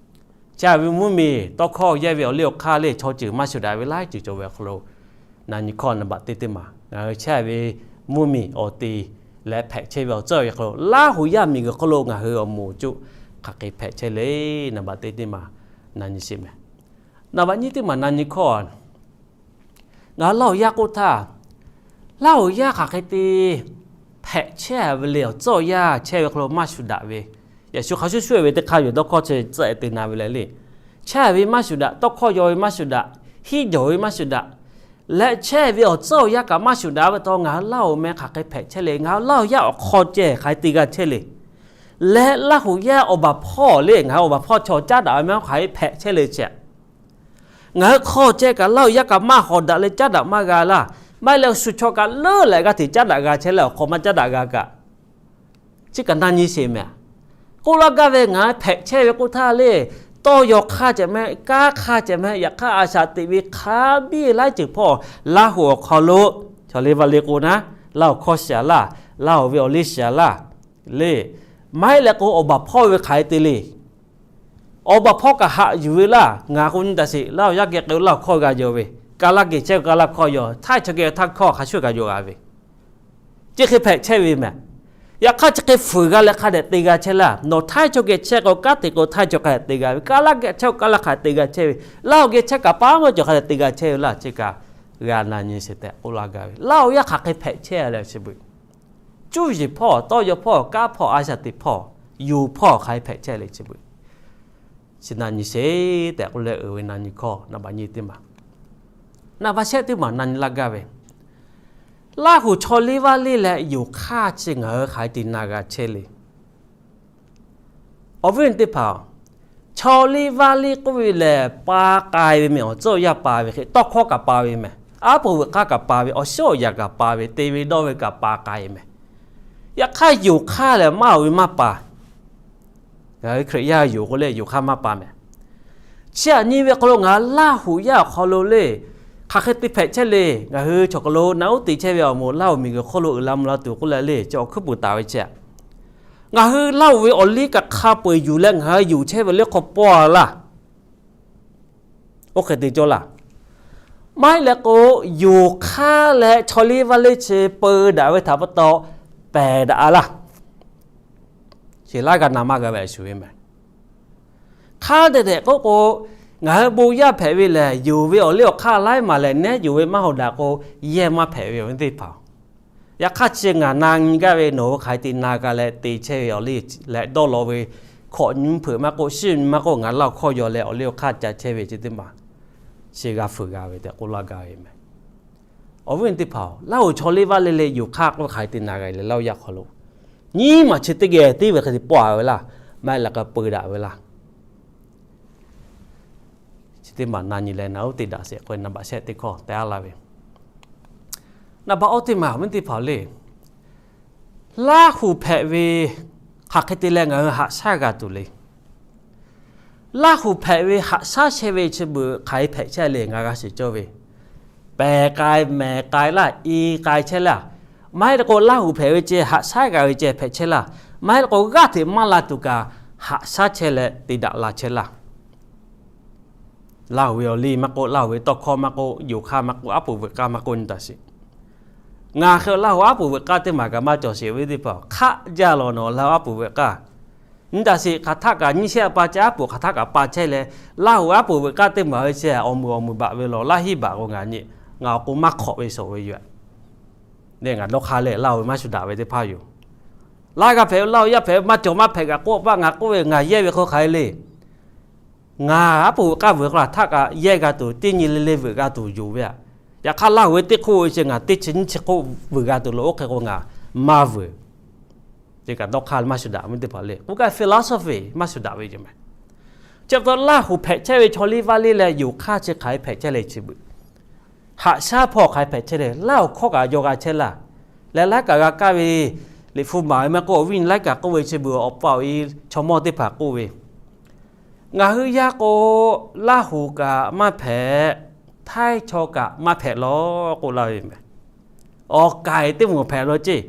Chehˇ ve mvuhˇmiˬ tawˇ hkawˇ yehˇ ve awˬ liˇ awˬ hk'aˇ le, chaw ceuˬ maˇ shuˍ daꞈ ve laiˉ ceuˬ cawˬ ve awˬ hk'aw lo, na nyi hkawˇ naˍ baꞈ teˇ teˇ maˬ ngaˬ hui chehˇ ve mvuhˇmiˬ awˬ te leh hpehꞈ chehˇ ve awˬ tcuhˉ awˬ yanˇ hk'aw lo, Laˇ huˍ yaˇ miˬguiˬ hk'aw lo ngaˬ hui awˬ moˍ cuˆ hk'aˬ hk'e hpehꞈ chehˇ le, naˍ baꞈ teˇ teˇ maˬ na nyi sheˍ mehˍ. Naˍ baꞈ nyiˇ teˇ maˬ na nyi hkawˇ ngaˬ hui Laˇ huˍ yaˇ k'oˆ htaˇ, Laˇ huˍ yaˇ hk'aˬ hk'e te hpehꞈ chehˇ ve le, awˬ tcuhˉ awˬ yanˇ chehˇ ve hk'aw lo maˇ shuˍ daꞈ ve, Yeˍsuˆ hk'a shuˍ shuˍ ve teˇ hk'aˇ yoˬ, dawˇ hkawˇ chi tcuhˉ te na ve leh le. Chehˇ ve maˇ shuˍ daꞈ, tawˇ hkawˇ yaw ve maˇ shuˍ daꞈ, hiˉ jawˬ ve maˇ shuˍ daꞈ leh chehˇ ve awˬ tcuhˉ awˬ yanˇ kaꞈ maˇ shuˍ daꞈ ve pa taw, ngaˬ hui Laˇ huˍ meh hk'aˬ hk'e hpehꞈ chehˇ le, ngaˬ hui Laˇ huˍ yaˇ awˬ hk'aw ceh hk'aˬ hk'e te g'a chehˇ le. Leh Laˇ huˍ yaˇ awˬ baˬ hpawˇ le, ngaˬ hui awˬ baˬ hpawˇ chaw caˉ daꞈ ve meh hk'aˬ hk'e hpehꞈ chehˇ le chi ngaˬ hui hk'aw ceh kaꞈ Laˇ huˍ yaˇ kaꞈ maˇ hawˍ daꞈ leh caˉ daꞈ maˇ g'a laˇ. Maˇ heˆ leh shu chaw kaꞈ leuˉ leh g'aˇ hteꞈ caˉ daꞈ g'a chehˇ leh awˬ hk'aw maˇ caˉ daꞈ g'a kaꞈ, chi kaꞈ na nyi sheˍ mehˍ. K'oˆ laˇ gaˇ ve ngaˬ hui hpehꞈ chehˇ ve k'oˆ htaˇ le, tawˇ yaw hk'aˇ ceh mehˍ, kanˉ hk'aˇ ceh mehˍ, yaꞈ hk'aˇ a shaꞈ teꞈ ve hk'a biˇ laiˉ ceuˬ hpawˇ Laˇ huˍ awˬ hk'aw lo, chaw liˇ vaˇ liˇ k'o naˉ, Laˇ huˍ hkawˇ shiˍ laˇ, Laˇ huˍ ve awˬ liˇ shiˍ laˇ le. Maˇ heˆ leh k'o awˬ baˬ hpawˇ ve hk'aˬ hk'e te le. Awˬ baˬ hpawˇ kaꞈ haꞈ yuˬ ve laˇ. Ngaˬ k'o nyi taˍ sheˍ, Laˇ huˍ yaˇ geh k'ai Laˇ huˍ hkawˇ g'a yaw ve, ka laˇ geh chehˇ kaꞈ Laˇ huˍ hkawˇ yaw, htaiˇ chaw geh htaiˇ hkawˇ hk'a shuˍ kaꞈ yaw g'a ve, chi hk'e hpehꞈ chehˇ ve mehˍ. Yaꞈ hk'aˇ chi hk'e fuiˍ g'a leh hk'a dehꞈ te g'a chehˇ laˇ. Nawˬ htaiˇ chaw geh chehˇ k'o kanˉ te k'o htaiˇ chaw hk'a dehꞈ te g'a ve, ka laˇ geh chehˇ k'o ka laˇ hk'a dehꞈ te g'a chehˇ ve, Laˇ huˍ geh chehˇ kaꞈ pa maˇ cawˬ hk'a dehꞈ te g'a chehˇ ve laˇ. Chi kaꞈ g'a na nyi sheˍ tehꞈ k'oˆ laˇ gaˇ ve, Laˇ huˍ yaˇ hk'aˬ hk'e hpehꞈ chehˇ leh chi beuꞈ, cuˇ yiˍ hpawˇ, tawˇ yaw hpawˇ, kanˉ hpawˇ, a shaꞈ teꞈ hpawˇ, yuˬ hpawˇ hk'aˬ hk'e hpehꞈ chehˇ le chi beuꞈ, chi na nyi sheˍ tehꞈ k'oˆ leh uiˍ ve na nyi hkawˇ naˍ baꞈ nyiˇ teˇ maˬ, naˍ baꞈ shehˆ teˇ maˬ na nyi laˇ gaˇ ve, Laˇ huˍ chaw liˇ vaˇ liˇ leh yonˍ hk'aˇ chi ngaˬ hui hk'aˬ hk'e te na g'a chehˇ le. Awˬ viˉ teˇ hpaˍ, chaw liˇ vaˇ liˇ k'oˆ ve lehˬ pa k'ai ve mehˍ, awˬ tcuhˉ awˬ yaˇ pa ve hk'e, tawˇ hkawˇ kaꞈ pa ve mehˍ, aˉ poꞈ veuꞈ k'aˇ kaꞈ pa ve, awˬ shiˉ awˬ yaꞈ kaꞈ pa ve, te ve dawˇ ve kaꞈ pa k'ai mehˍ. Yaꞈ hk'aˇ yonˍ hk'aˇ lehˬ maˇ oˬ ve maˇ pa. Ngaˬ hui Hkriꞈ yaˇ yonˍ k'o lehˬ yonˍ hk'aˇ maˇ pa mehˍ. Chi aꞈ nyi ve hk'aw lo ngaˬ hui Laˇ huˍ yaˇ awˬ hk'aw lo le, hk'aˬ hk'e te hpehꞈ chehˇ le. Ngaˬ hui chaw hk'aw lo naꞈ uˉ te chehˇ ve awˬ moˍ Laˇ huˍ miˬguiˬ hk'oˆ lo uiˍ la mvuh la tuˬ k'oˆ leh le, chi awˬ hkuiˉ puˍ taˍ ve chi ngaˬ hui Laˇ huˍ ve awˬ liˇ kaꞈ hk'a peu-eˬ yuˬ leh ngaˬ hui yonˍ chehˇ ve liˇ hk'aw pawˇ a laˇ. Oˇ hk'e te cawˇ laˇ. Maˇ heˆ leh k'o, yonˍ hk'aˇ leh chaw liˇ vaˇ liˇ chi peu daꞈ ve htaꞈ pa taw pehˬ daꞈ a laˇ. Chi laˇ g'a na maˇ g'a ve a shuˍ ve mehˍ. Hk'a dehꞈ dehꞈ k'oˆ k'o, ngaˬ hui bon yaˇ hpehꞈ ve lehˬ, yonˍ ve awˬ liˇ awˬ hk'aˇ laiˉ maˬ lehˬ, nehˉ yonˍ ve maˇ haw daꞈ k'o, yehˇ maˇ hpehꞈ ve awˬ viˉ teˇ hpaˍ-oˬ. Yaꞈ hk'aˇ chi ngaˬ na nyi gaˇ ve nawˬ hui hk'aˬ hk'e te na g'a leh te chehˇ ve awˬ liˇ leh dawˇ law ve hkawꞈ nyi mvuhˇ hpeuꞈ maˇ k'oˆ, shiˉ nyi maˇ k'oˆ, ngaˬ Laˇ huˍ hkawˇ yaw leh awˬ liˇ awˬ hk'aˇ ca chehˇ ve chi teˇ maˬ chi g'a fuiˍ g'a ve tehꞈ k'oˆ laˇ gaˇ ve mehˍ. Awˬ viˉ teˇ hpaˍ-oˬ, Laˇ huˍ chaw liˇ vaˇ liˇ leh yonˍ hk'aˇ k'oˆ ve hk'aˬ hk'e te na g'a leh Laˇ huˍ yaˇ hk'aw lo nyi maˬ chi teˇ geh teˇ ve hk'e te pawˆ a ve laˇ. Maˇ heˆ leh k'a peu daꞈ ve laˇ. Chi teˇ maˬ na nyi leh naꞈ uˉ te daꞈ sheˍ k'oˆ ve naˍ baꞈ shehˆ teˇ hkawˇ te a laˇ ve. Naˍ baꞈ awˇ teˇ maˬ awˬ viˉ teˇ hpaˍ le, Laˇ huˍ hpehꞈ ve hk'aˬ hk'e te leh ngaˬ hui haꞈ shaˉ g'a tuˬ le. Laˇ huˍ hpehꞈ ve haꞈ shaˉ chehˇ ve chi beuꞈ hk'aˬ hk'e hpehꞈ chehˇ le ngaˬ g'a shiˍ cawˇ ve, pehˬ k'ai mehˍ k'ai laˇ, i k'ai chehˇ laˇ. Maˇ heˆ leh k'o, Laˇ huˍ hpehꞈ ve ceh haꞈ shaˉ g'a ve ceh hpehꞈ chehˇ laˇ. Maˇ heˆ leh k'o, g'aˇ hteꞈ maˇ la tuˬ kaꞈ haꞈ shaˉ chehˇ leh te daꞈ la chehˇ laˇ. Laˇ huˍ ve awˬ liˇ maˇ k'oˆ, Laˇ huˍ ve tawˇ hkawˇ maˇ k'oˆ, yonˍ hk'aˇ maˇ k'oˆ, aˉ poꞈ veuꞈ k'aˇ maˇ k'oˆ nyi taˍ sheˍ. Ngaˬ hk'e Laˇ huˍ aˉ poꞈ veuꞈ k'aˇ teˇ maˬ kaꞈ maˇ cawˬ sheˍ ve teˇ hpaˍ hk'aˆ jaˇ law nawˬ Laˇ huˍ aˉ poꞈ veuꞈ k'aˇ nyi taˍ sheˍ. Hk'aˬ htaˆ kaꞈ nyiˇ shehˆ a pa ca aˉ poꞈ hk'aˬ htaˆ kaꞈ pa chehˇ leh, Laˇ huˍ aˉ poꞈ veuꞈ k'aˇ teˇ maˬ ve chi awˬ meuˍ awˬ meuˍ baꞈ ve law, Laˇ hiˉ baꞈ k'o ngaˬ nyi, ngaˬ awˬ k'o maˇ hk'awꞈ ve shawˍ ve yoˬ. Lehˬ ngaˬ dawˇ hk'aˇ leh Laˇ huˍ maˇ shu daꞈ ve teˇ hpaˍ yoˬ. Laˇ g'a hpehꞈ Laˇ huˍ yaˇ hpehꞈ maˇ cawˬ maˇ hpehꞈ kaꞈ k'oˆ paˆ ngaˬ k'oˆ ve ngaˬ yehˇ ve hk'aw hk'aˬ hk'e le. Ngaˬ aˉ poꞈ veuꞈ k'aˇ veuꞈ k'o htaˆ kaꞈ yehˇ g'a tuˬ, teˇ nyi le le veuꞈ g'a tuˬ yoˬ ve aꞈ. Yaꞈ hk'aˇ Laˇ huˍ ve teˇ hk'oˆ ve chi ngaˬ teˇ chi nyiˇ chi hk'oˆ veuꞈ g'a tuˬ lo, oˇ hk'e k'o ngaˬ maˇ veuꞈ. Chi kaꞈ dawˇ hk'aˇ maˇ shu daꞈ ve teˇ hpaˍ le k'oˆ kaꞈ philosophy maˇ shu daꞈ ve yoˬ mehˍ. Chi pa taw Laˇ huˍ hpehꞈ chehˇ ve chaw liˇ vaˇ liˇ leh yonˍ hk'aˇ chi hk'aˬ hk'e hpehꞈ chehˇ le chi beuꞈ, haꞈ shaˉ hpawˇ hk'aˬ hk'e hpehꞈ chehˇ le, Laˇ huˍ hkawˇ kaꞈ yaw g'a chehˇ laˇ. Leh laiˉ kaꞈ g'a kaˇ ve, Liꞈ hpu maˍ ve maˇ k'oˆ, awˬ viˉ nyi laiˉ kaꞈ k'oˆ ve chi beuꞈ awˬ pa awˬ e chaw mawˇ teˇ hpaˍ k'oˆ ve, Ngaˬ hui yaˇ k'o, Laˇ huˍ kaꞈ maˇ hpehꞈ, Htaiˇ chaw kaꞈ maˇ hpehꞈ law k'oˆ laˇ ve meh. Awˬ kaiˍ teˇ moˍ hpehꞈ law ceˇ.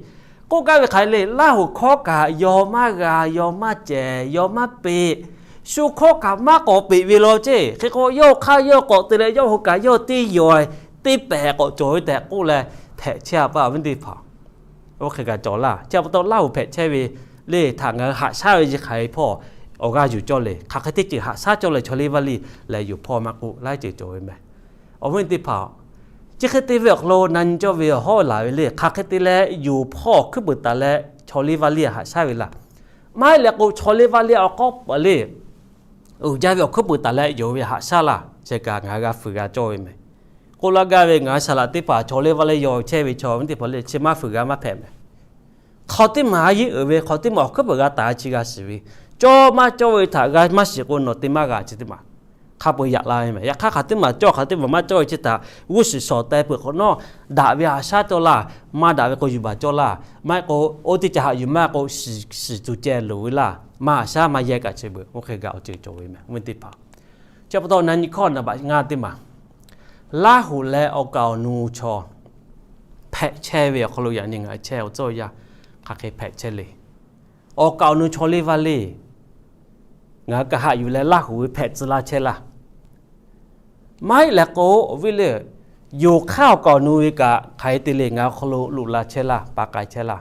K'oˆ gaˇ ve hk'aˬ hk'e le, Laˇ huˍ hkawˇ kaꞈ yaw maˇ g'a, yaw maˇ cehˬ, yaw maˇ peꞈ, shu hkawˇ kaꞈ maˇ k'awꞈ peꞈ ve law ceˇ. Hk'e k'o, yawˇ hk'aˇ yawˇ k'awꞈ te leh yawˇ hui kaꞈ yawˇ teˇ yaw teˇ pehˍ k'awꞈ cawˬ ve tehꞈ k'oˆ leh hpehꞈ chehˇ a pa awˬ viˉ teˇ hpaˍ. Oˇ hk'e kaꞈ cawˬ laˇ. Chi pa taw Laˇ huˍ hpehꞈ chehˇ ve le htaꞈ ngaˬ hui haꞈ shaˉ ve chi hk'aˬ hk'e hpawˇ awˬ g'aˇ yuˬ cawˇ le. Hk'aˬ hk'e teˇ ceuˬ haꞈ shaˉ cawˇ leh chaw liˇ vaˇ liˇ leh yuˬ hpawˇ maˇ k'oˆ laiˉ ceuˬ cawˬ ve meh. Awˬ viˉ teˇ hpaˍ, chi hk'e te ve awˬ hk'aw lo na nyi cawˇ ve awˬ hawˉ laˬ ve le, hk'aˬ hk'e te leh yuˬ hpawˇ awˬ hkuiˉ puiˍ taˍ leh chaw liˇ vaˇ liˇ haꞈ shaˉ ve laˇ. Maˇ heˆ leh k'o, chaw liˇ vaˇ liˇ awˬ k'awˉ paˍ le uiˍ jaˇ ve awˬ hkuiˉ puiˍ taˍ leh yonˍ ve haꞈ shaˉ laˇ. Chi kaꞈ ngaˬ hui g'a fuiˍ g'a cawˇ ve meh. K'oˆ laˇ gaˇ ve, ngaˬ hui saˍ laꞈ teˇ hpaˍ chaw liˇ vaˇ liˇ yaw chehˇ ve chaw viˉ teˇ hpaˍ le, chi maˇ fuiˍ g'a maˇ hpehꞈ meh. Hk'aw teˇ maˬ a yeˇ uiˍ ve, hk'aw teˇ maˬ awˬ hkuiˉ puiˍ g'a taˍ chi g'a shiˍ ve, cawˇ maˇ cawˇ ve htaꞈ g'a maˇ shiˍ k'o, nawˬ te maˇ g'a chi teˇ maˬ hk'a peu-eˬ yaꞈ la ve meh. Yaꞈ hk'aˇ hk'aˬ teˇ maˬ cawˇ hk'aˬ teˇ maˬ maˇ cawˇ ve chi htaꞈ g'uˇ suhˍ shawˍ teh peuˬ hk'awꞈ nawˉ, daꞈ ve haꞈ shaˉ cawˇ laˇ. Maˇ daꞈ ve k'o yuˬ baˬ cawˇ laˇ. Maˇ heˆ k'o, oˇ teˇ ca haꞈ yuˬ maˇ k'o, shiˍ tuˬ ceh loˍ ve laˇ. Maˇ haꞈ shaˉ maˇ yehˇ kaꞈ chi beuꞈ. Oˇ hk'e g'a awˬ ceuˬ cawˬ ve meh, viˉ teˇ hpaˍ. Chi pa taw na nyi hkawˇ naˍ baꞈ ngaˇ teˇ maˬ, Laˇ huˍ leh awˬ kaˍ awˬ nu chaw hpehꞈ chehˇ ve awˬ hk'aw lo yaꞈ nyi ngaˬ hui chehˇ awˬ tcuhˇ awˬ yanˇ hk'aˬ hk'e hpehꞈ chehˇ le. Awˬ kaˍ awˬ nu chaw liˇ vaˇ liˇ ngaˬ hui kaꞈ haꞈ yuˬ leh Laˇ huˍ ve hpehꞈ tcuh laˇ chehˇ laˇ. Maˇ heˆ leh k'o, awˬ viˉ le, yonˍ hk'aˇ awˬ kaˍ awˬ nu ve kaꞈ hk'aˬ hk'e te le ngaˬ hui awˬ hk'aw lo loꞈ la chehˇ laˇ, pa k'ai chehˇ laˇ.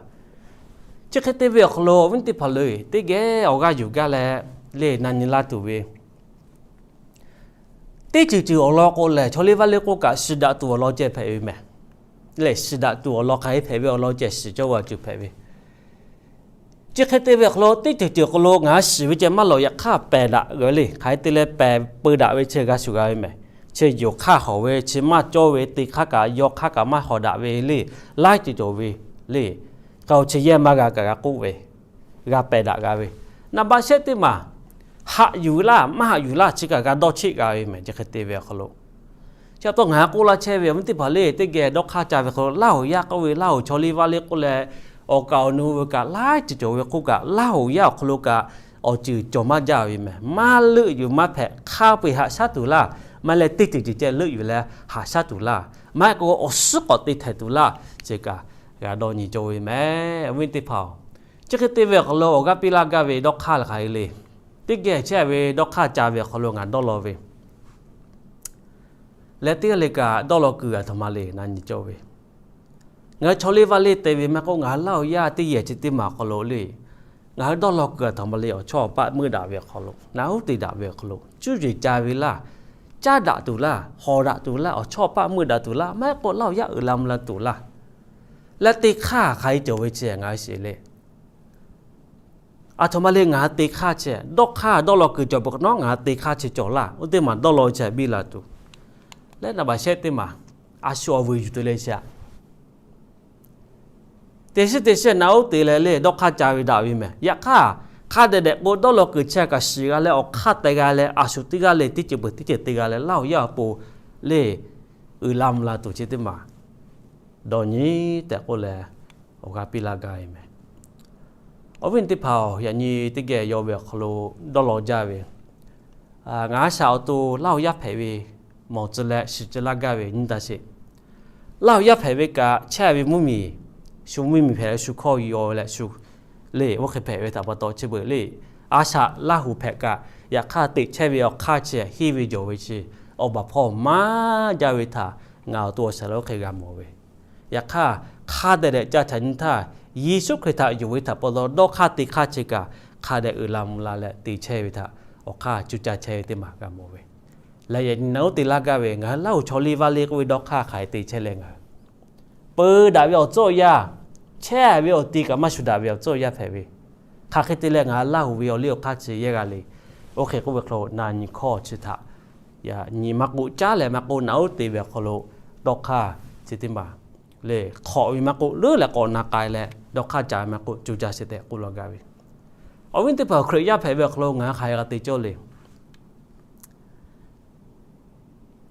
Chi hk'e te ve awˬ hk'aw lo awˬ viˉ teˇ hpaˍ le, teˇ geh awˬ g'aˇ yuˬ gaˇ leh le na nyi laˇ tuˬ ve, teˇ ceuˬ ceuˬ awˬ lawn k'o lehˬ, chaw liˇ vaˇ liˇ k'oˆ kaꞈ shiˍ daꞈ tuˬ awˬ lawn ceh hpehꞈ ve meh. Lehˬ, shiˍ daꞈ tuˬ awˬ lawn hk'aˬ hk'e hpehꞈ ve awˬ lawn ceh shiˍ cawˇ ve awˬ ceuˬ hpehꞈ ve. Chi hk'e te ve awˬ hk'aw lo teˇ ceuˬ ceuˬ awˬ hk'aw lo ngaˬ hui shiˍ ve ceh maˇ lawˬ, yaꞈ hk'aˇ pehˬ daꞈ g'a le. Hk'aˬ hk'e te leh pehˬ peu daꞈ ve chi g'a shuˍ g'a ve meh. Chi yonˍ hk'aˇ hawˍ ve, chi maˇ cawˇ ve, te hk'aˇ kaꞈ yaw hk'aˇ kaꞈ maˇ hawˍ daꞈ ve le, laiˉ ceuˬ cawˬ ve le. K'o chi yehˇ maˇ g'a kaꞈ g'a k'oˆ ve, g'a pehˬ daꞈ g'a ve. Naˍ baꞈ shehˆ teˇ maˬ, haꞈ yuˬ laˇ maˇ haꞈ yuˬ laˇ chi kaꞈ g'a dawˇ cheˆ g'a ve meh. Chi hk'e te ve awˬ hk'aw lo, chi pa taw ngaˬ hui k'oˆ laˇ chehˇ ve awˬ viˉ teˇ hpaˍ le, teˇ geh dawˇ hk'aˇ ca ve hk'aw lo Laˇ huˍ yaˇ k'oˆ ve, Laˇ huˍ chaw liˇ vaˇ liˇ k'oˆ leh, awˬ kaˍ awˬ nu ve kaꞈ laiˉ ceuˬ cawˬ ve k'oˆ kaꞈ, Laˇ huˍ yaˇ awˬ hk'aw lo kaꞈ awˬ ceuˬ cawˬ maˇ jaˇ ve meh. Maˇ leuˆ yuˬ maˇ hpehꞈ, hk'a peu-eˬ haꞈ shaˉ tuˬ laˇ. Maˇ leh teˇ ceuˬ ceuˬ ceh leuˆ yuˬ leh haꞈ shaˉ tuˬ laˇ. Maˇ heˆ k'o awˬ suhˉ k'awꞈ te htehꞈ tuˬ laˇ. Chi kaꞈ g'a dawˇ nyi cawˇ ve meh, awˬ viˉ teˇ hpaˍ-oˬ. Chi hk'e te ve awˬ hk'aw lo awˬ g'aˇ piˇ laˇ gaˇ ve dawˇ hk'aˇ hk'aˬ hk'e le, teˇ geh chehˇ ve dawˇ hk'aˇ ca ve awˬ hk'aw lo ngaˬ dawˇ law ve leh teˇ g'aˇ le kaꞈ dawˇ law kuiˬ a htoꞈ ma le na nyi cawˇ ve, ngaˬ hui chaw liˇ vaˇ liˇ te ve maˇ k'oˆ, ngaˬ hui Laˇ huˍ yaˇ teˇ yehˬ chi teˇ maˬ awˬ hk'aw lo le, ngaˬ hui dawˇ law kuiˬ a htoꞈ ma le, awˬ chawˇ awˬ paˆ meuˇ daꞈ ve awˬ hk'aw lo, naꞈ uˉ te daꞈ ve awˬ hk'aw lo cuˇ yiˍ ca ve laˇ, caˉ daꞈ tuˬ laˇ, hawˍ daꞈ tuˬ laˇ, awˬ chawˇ awˬ paˆ meuˇ daꞈ tuˬ laˇ, maˇ heˆ k'o Laˇ huˍ yaˇ uiˍ la mvuh la tuˬ laˇ. Leh te hk'aˇ hk'aˬ hk'e cawˬ ve chi ngaˬ hui shiˍ le. A htoꞈ ma le ngaˬ hui te hk'aˇ chi, dawˇ hk'aˇ dawˇ law kuiˬ cawˬ peuˬ hk'awꞈ nawˉ ngaˬ hui te hk'aˇ chi cawˬ laˇ. Oˇ teˇ maˬ dawˇ law chi biˇ la tuˬ. Leh naˍ baꞈ shehˆ teˇ maˬ, a shu awˬ vuiˬ yuˬ te leh chi a, teˇ shiˉ teˇ shiˉ naꞈ uˉ te leh le dawˇ hk'aˇ ca ve daꞈ ve meh. Yaꞈ hk'aˇ, hk'a dehꞈ dehꞈ k'o dawˇ law kuiˬ chi kaꞈ shiˍ g'a leh awˬ hk'aˇ te g'a leh a shu teˇ g'aˇ le teˇ ceuˬ peuˬ teˇ ceuˬ te g'a leh Laˇ huˍ yaˇ awˬ pon le uiˍ la mvuh la tuˬ chi teˇ maˬ dawˇ nyi tehꞈ k'oˆ leh awˬ g'aˇ piˇ laˇ gaˇ ve meh. Awˬ viˉ teˇ hpaˍ-oˬ, yaꞈ nyi teˇ geh yaw ve awˬ hk'aw lo dawˇ law jaˇ ve, ngaˬ a shaꞈ awˬ to Laˇ huˍ yaˇ hpehꞈ ve mawˬ tcuh leh shiˍ tcuh laˇ gaˇ ve nyi taˇ sheˍ. Laˇ huˍ yaˇ hpehꞈ ve kaꞈ chehˇ ve mvuhˇ miˬ, shu mvuhˇ miˬ hpehꞈ ve shu hkawˇ yaw leh shu le oˇ hk'e hpehꞈ ve htaꞈ pa taw chi beuꞈ le, a shaꞈ Laˇ huˍ hpehꞈ kaꞈ yaꞈ hk'aˇ teꞈ chehˇ ve awˬ hk'aˇ chi hiˇ ve jawˬ ve chi awˬ baˬ hpawˇ maˇ jaˇ ve htaꞈ ngaˬ awˬ to awˬ shaˍ lo oˇ hk'e g'a mawˬ ve. Yaꞈ hk'aˇ, hk'a dehꞈ dehꞈ ca htaꞈ nyi htaˇ, Yeˍsuˆ Hkriꞈ htaꞈ yonˍ ve htaꞈ pa taw dawˇ hk'aˇ te hk'aˇ chi kaꞈ hk'a dehꞈ uiˍ la mvuh la leh te chehˇ ve htaꞈ awˬ hk'aˇ cuˇ caˇ chehˇ ve teˇ maˬ g'a mawˬ ve. Leh yaꞈ nyi naꞈ uˉ te laˇ gaˇ ve ngaˬ hui Laˇ huˍ chaw liˇ vaˇ liˇ k'oˆ ve dawˇ hk'aˇ hk'aˬ hk'e te chehˇ leh ngaˬ hui peu daꞈ ve awˬ tcuhˉ awˬ yaˇ, chehˇ ve awˬ ti kaꞈ maˇ shuˍ daꞈ ve awˬ tcuhˉ awˬ yaˇ hpehꞈ ve, hk'aˬ hk'e te leh ngaˬ hui Laˇ huˍ ve awˬ liˇ awˬ hk'aˇ chi yehˇ g'a le. Oˇ hk'e k'oˆ ve hk'aw lo na nyi hkawˇ chi htaꞈ yaꞈ nyi maˇ k'oˆ, caˉ leh maˇ k'oˆ, naꞈ uˉ te ve awˬ hk'aw lo dawˇ hk'aˇ chi teˇ maˬ le hk'awꞈ ve maˇ k'oˆ, leuˉ leh k'awꞈ na k'ai leh dawˇ hk'aˇ ca ve maˇ k'oˆ, cuˇ caˇ sheˍ tehꞈ k'oˆ laˇ gaˇ ve. Awˬ viˉ teˇ hpaˍ, Hkriꞈ yaˇ hpehꞈ ve awˬ hk'aw lo ngaˬ hui hk'aˬ hk'e g'a te cawˇ le.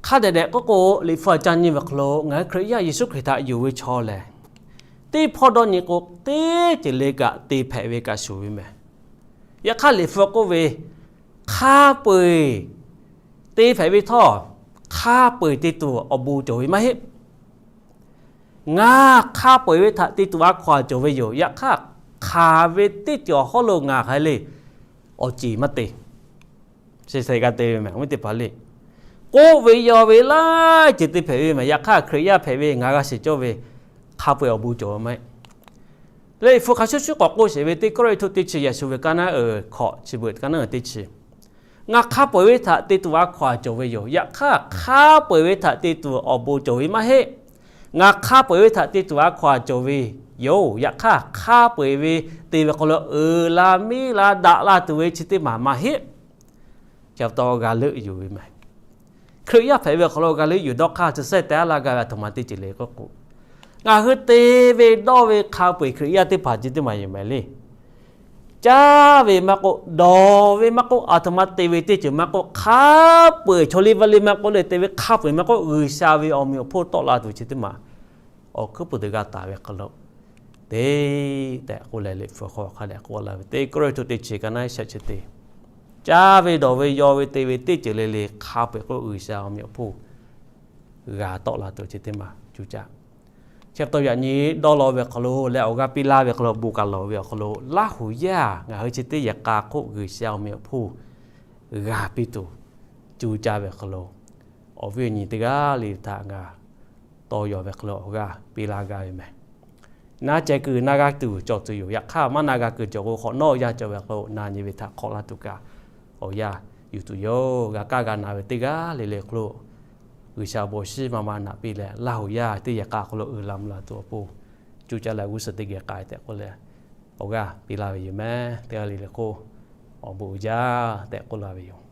Hk'a dehꞈ dehꞈ k'oˆ k'o, Liꞈ hpu a ca nyi ve awˬ hk'aw lo ngaˬ hui Hkriꞈ yaˇ Yeˍsuˆ Hkriꞈ htaꞈ yonˍ ve chaw lehˬ, teˇ hpawˇ dawˇ nyi k'o teˇ ceuˬ le kaꞈ te hpehꞈ ve kaꞈ shuˍ ve meh. Yaꞈ hk'aˇ Liꞈ hpu k'oˆ ve, Hk'a peu-eˬ te hpehꞈ ve htawˇ, hk'a peu-eˬ te tuˬ awˬ bon cawˬ ve maˇ heˆ. Ngaˬ hk'a peu-eˬ ve htaꞈ te tuˬ a hkaw-anˬ cawˬ ve yoˬ. Yaꞈ hk'aˇ, hk'aˬ ve teˇ ceuˬ awˬ hawˉ lo ngaˬ hk'aˬ hk'e le awˬ ceˬ maˇ te. Chi hk'e g'a te ve mehˬ, awˬ viˉ teˇ hpaˍ le. K'oˆ ve yaw ve laiˉ ceuˬ te hpehꞈ ve mehˬ. Yaꞈ hk'aˇ, Hkriꞈ yaˇ hpehꞈ ve ngaˬ g'a shiˍ cawˇ ve hk'a peu-eˬ awˬ bon cawˬ ve maˇ heˆ. Liꞈ hpu hk'a shuˍ shuˍ k'awꞈ k'oˆ sheˍ ve, Teˇ Kawˇrenˍhtuˆ teˇ chi yaꞈ shu ve kaˇ naˉ uiˍ hkawꞈ chi beuꞈ kaˇ naˉ uiˍ teˇ chi, ngaˬ hk'a peu-eˬ ve htaꞈ te tuˬ a hkaw-anˬ cawˬ ve yoˬ. Yaꞈ hk'aˇ, hk'a peu-eˬ ve htaꞈ te tuˬ awˬ bon cawˬ ve maˇ heˆ. Ngaˬ hk'a peu-eˬ ve htaꞈ te tuˬ a hkaw-anˬ cawˬ ve yoˬ. Yaꞈ hk'aˇ, hk'a peu-eˬ ve te ve hk'aw lo uiˍ la miˉ la daꞈ la tuˬ ve chi teˇ maˬ maˇ heˆ. Chi pa taw g'a leuˆ yuˬ ve mehˬ. Hkriꞈ yaˇ hpehꞈ ve awˬ hk'aw lo g'a leuˆ yuˬ dawˇ hk'aˇ, chi suhˉ teh aˉ laˇ gaˇ ve aˬ htoꞈ ma teˇ ceuˬ le k'oˆ k'o, ngaˬ hui te ve dawˇ ve hk'a peu-eˬ Hkriꞈ yaˇ teˇ hpaˍ chi teˇ maˬ yoˬ mehˬ le. Caˇ ve maˇ k'oˆ, dawˬ ve maˇ k'oˆ, aˬ htoꞈ ma te ve teˇ ceuˬ maˇ k'oˆ, hk'a peu-eˬ chaw liˇ vaˇ liˇ maˇ k'oˆ leh te ve hk'a peu-eˬ maˇ k'oˆ, G'uiˬsha ve awˬ meꞈ awˬ hponˇ tawˆ la tuˬ chi teˇ maˬ awˬ hkuiˉ puiˍ teꞈ g'a taˍ ve hk'aw lo, teˇ tehꞈ k'oˆ leh Liꞈ hpu hk'aw hk'a dehꞈ k'oˆ la ve, Teˇ Kawˇrenˍhtuˆ teˇ chi kaˇ naˉ shaꞈ chi teˇ, caˇ ve dawˬ ve yaw ve te ve teˇ ceuˬ le le hk'a peu-eˬ k'oˆ G'uiˬsha awˬ meꞈ awˬ hponˇ g'a tawˆ la tuˬ chi teˇ maˬ cuˇ caˇ. Chi pa taw yaꞈ nyi dawˇ law ve hk'aw lo leh awˬ g'aˇ piˇ laˇ ve hk'aw lo bon kaꞈ lawˬ ve awˬ hk'aw lo, Laˇ huˍ yaˇ ngaˬ hui chi teˇ yehˬ k'a hk'oˆ G'uiˬsha awˬ meꞈ awˬ hponˇ g'a piˇ tuˬ cuˇ caˇ ve hk'aw lo, awˬ viˉ awˬ nyi teˇ g'aˇ le htaꞈ ngaˬ tawˇ yaw ve hk'aw lo awˬ g'aˇ piˇ laˇ gaˇ ve mehˬ. Na ceh kuiˬ na g'a tuˬ cawˬ tuˬ yoˬ. Yaꞈ hk'aˇ, maˇ na g'a kuiˬ cawˬ k'o, hk'awꞈ nawˉ yaˇ cawˬ ve hk'aw lo na nyi ve htaꞈ hk'awꞈ laˇ tuˬ kaꞈ awˬ yanˇ yuˬ tuˬ yoˬ. G'a kaˇ g'a na ve teˇ g'aˇ le le hk'aw lo G'uiˬsha awˬ bon shinˉ maˇ maˇ naꞈ piˇ leh, Laˇ huˍ yaˇ teˇ yehˬ k'a hk'aw lo uiˍ la mvuh la tuˬ awˬ pon cuˇ caˇ leh g'uˇ suhˍ teˇ geh k'ai tehꞈ k'oˆ leh, awˬ g'aˇ piˇ laˇ ve yoˬ mehˬ. Teˇ g'aˇ le le hk'oˆ awˬ bon uiˍ jaˇ tehꞈ k'oˆ laˇ ve yoˬ.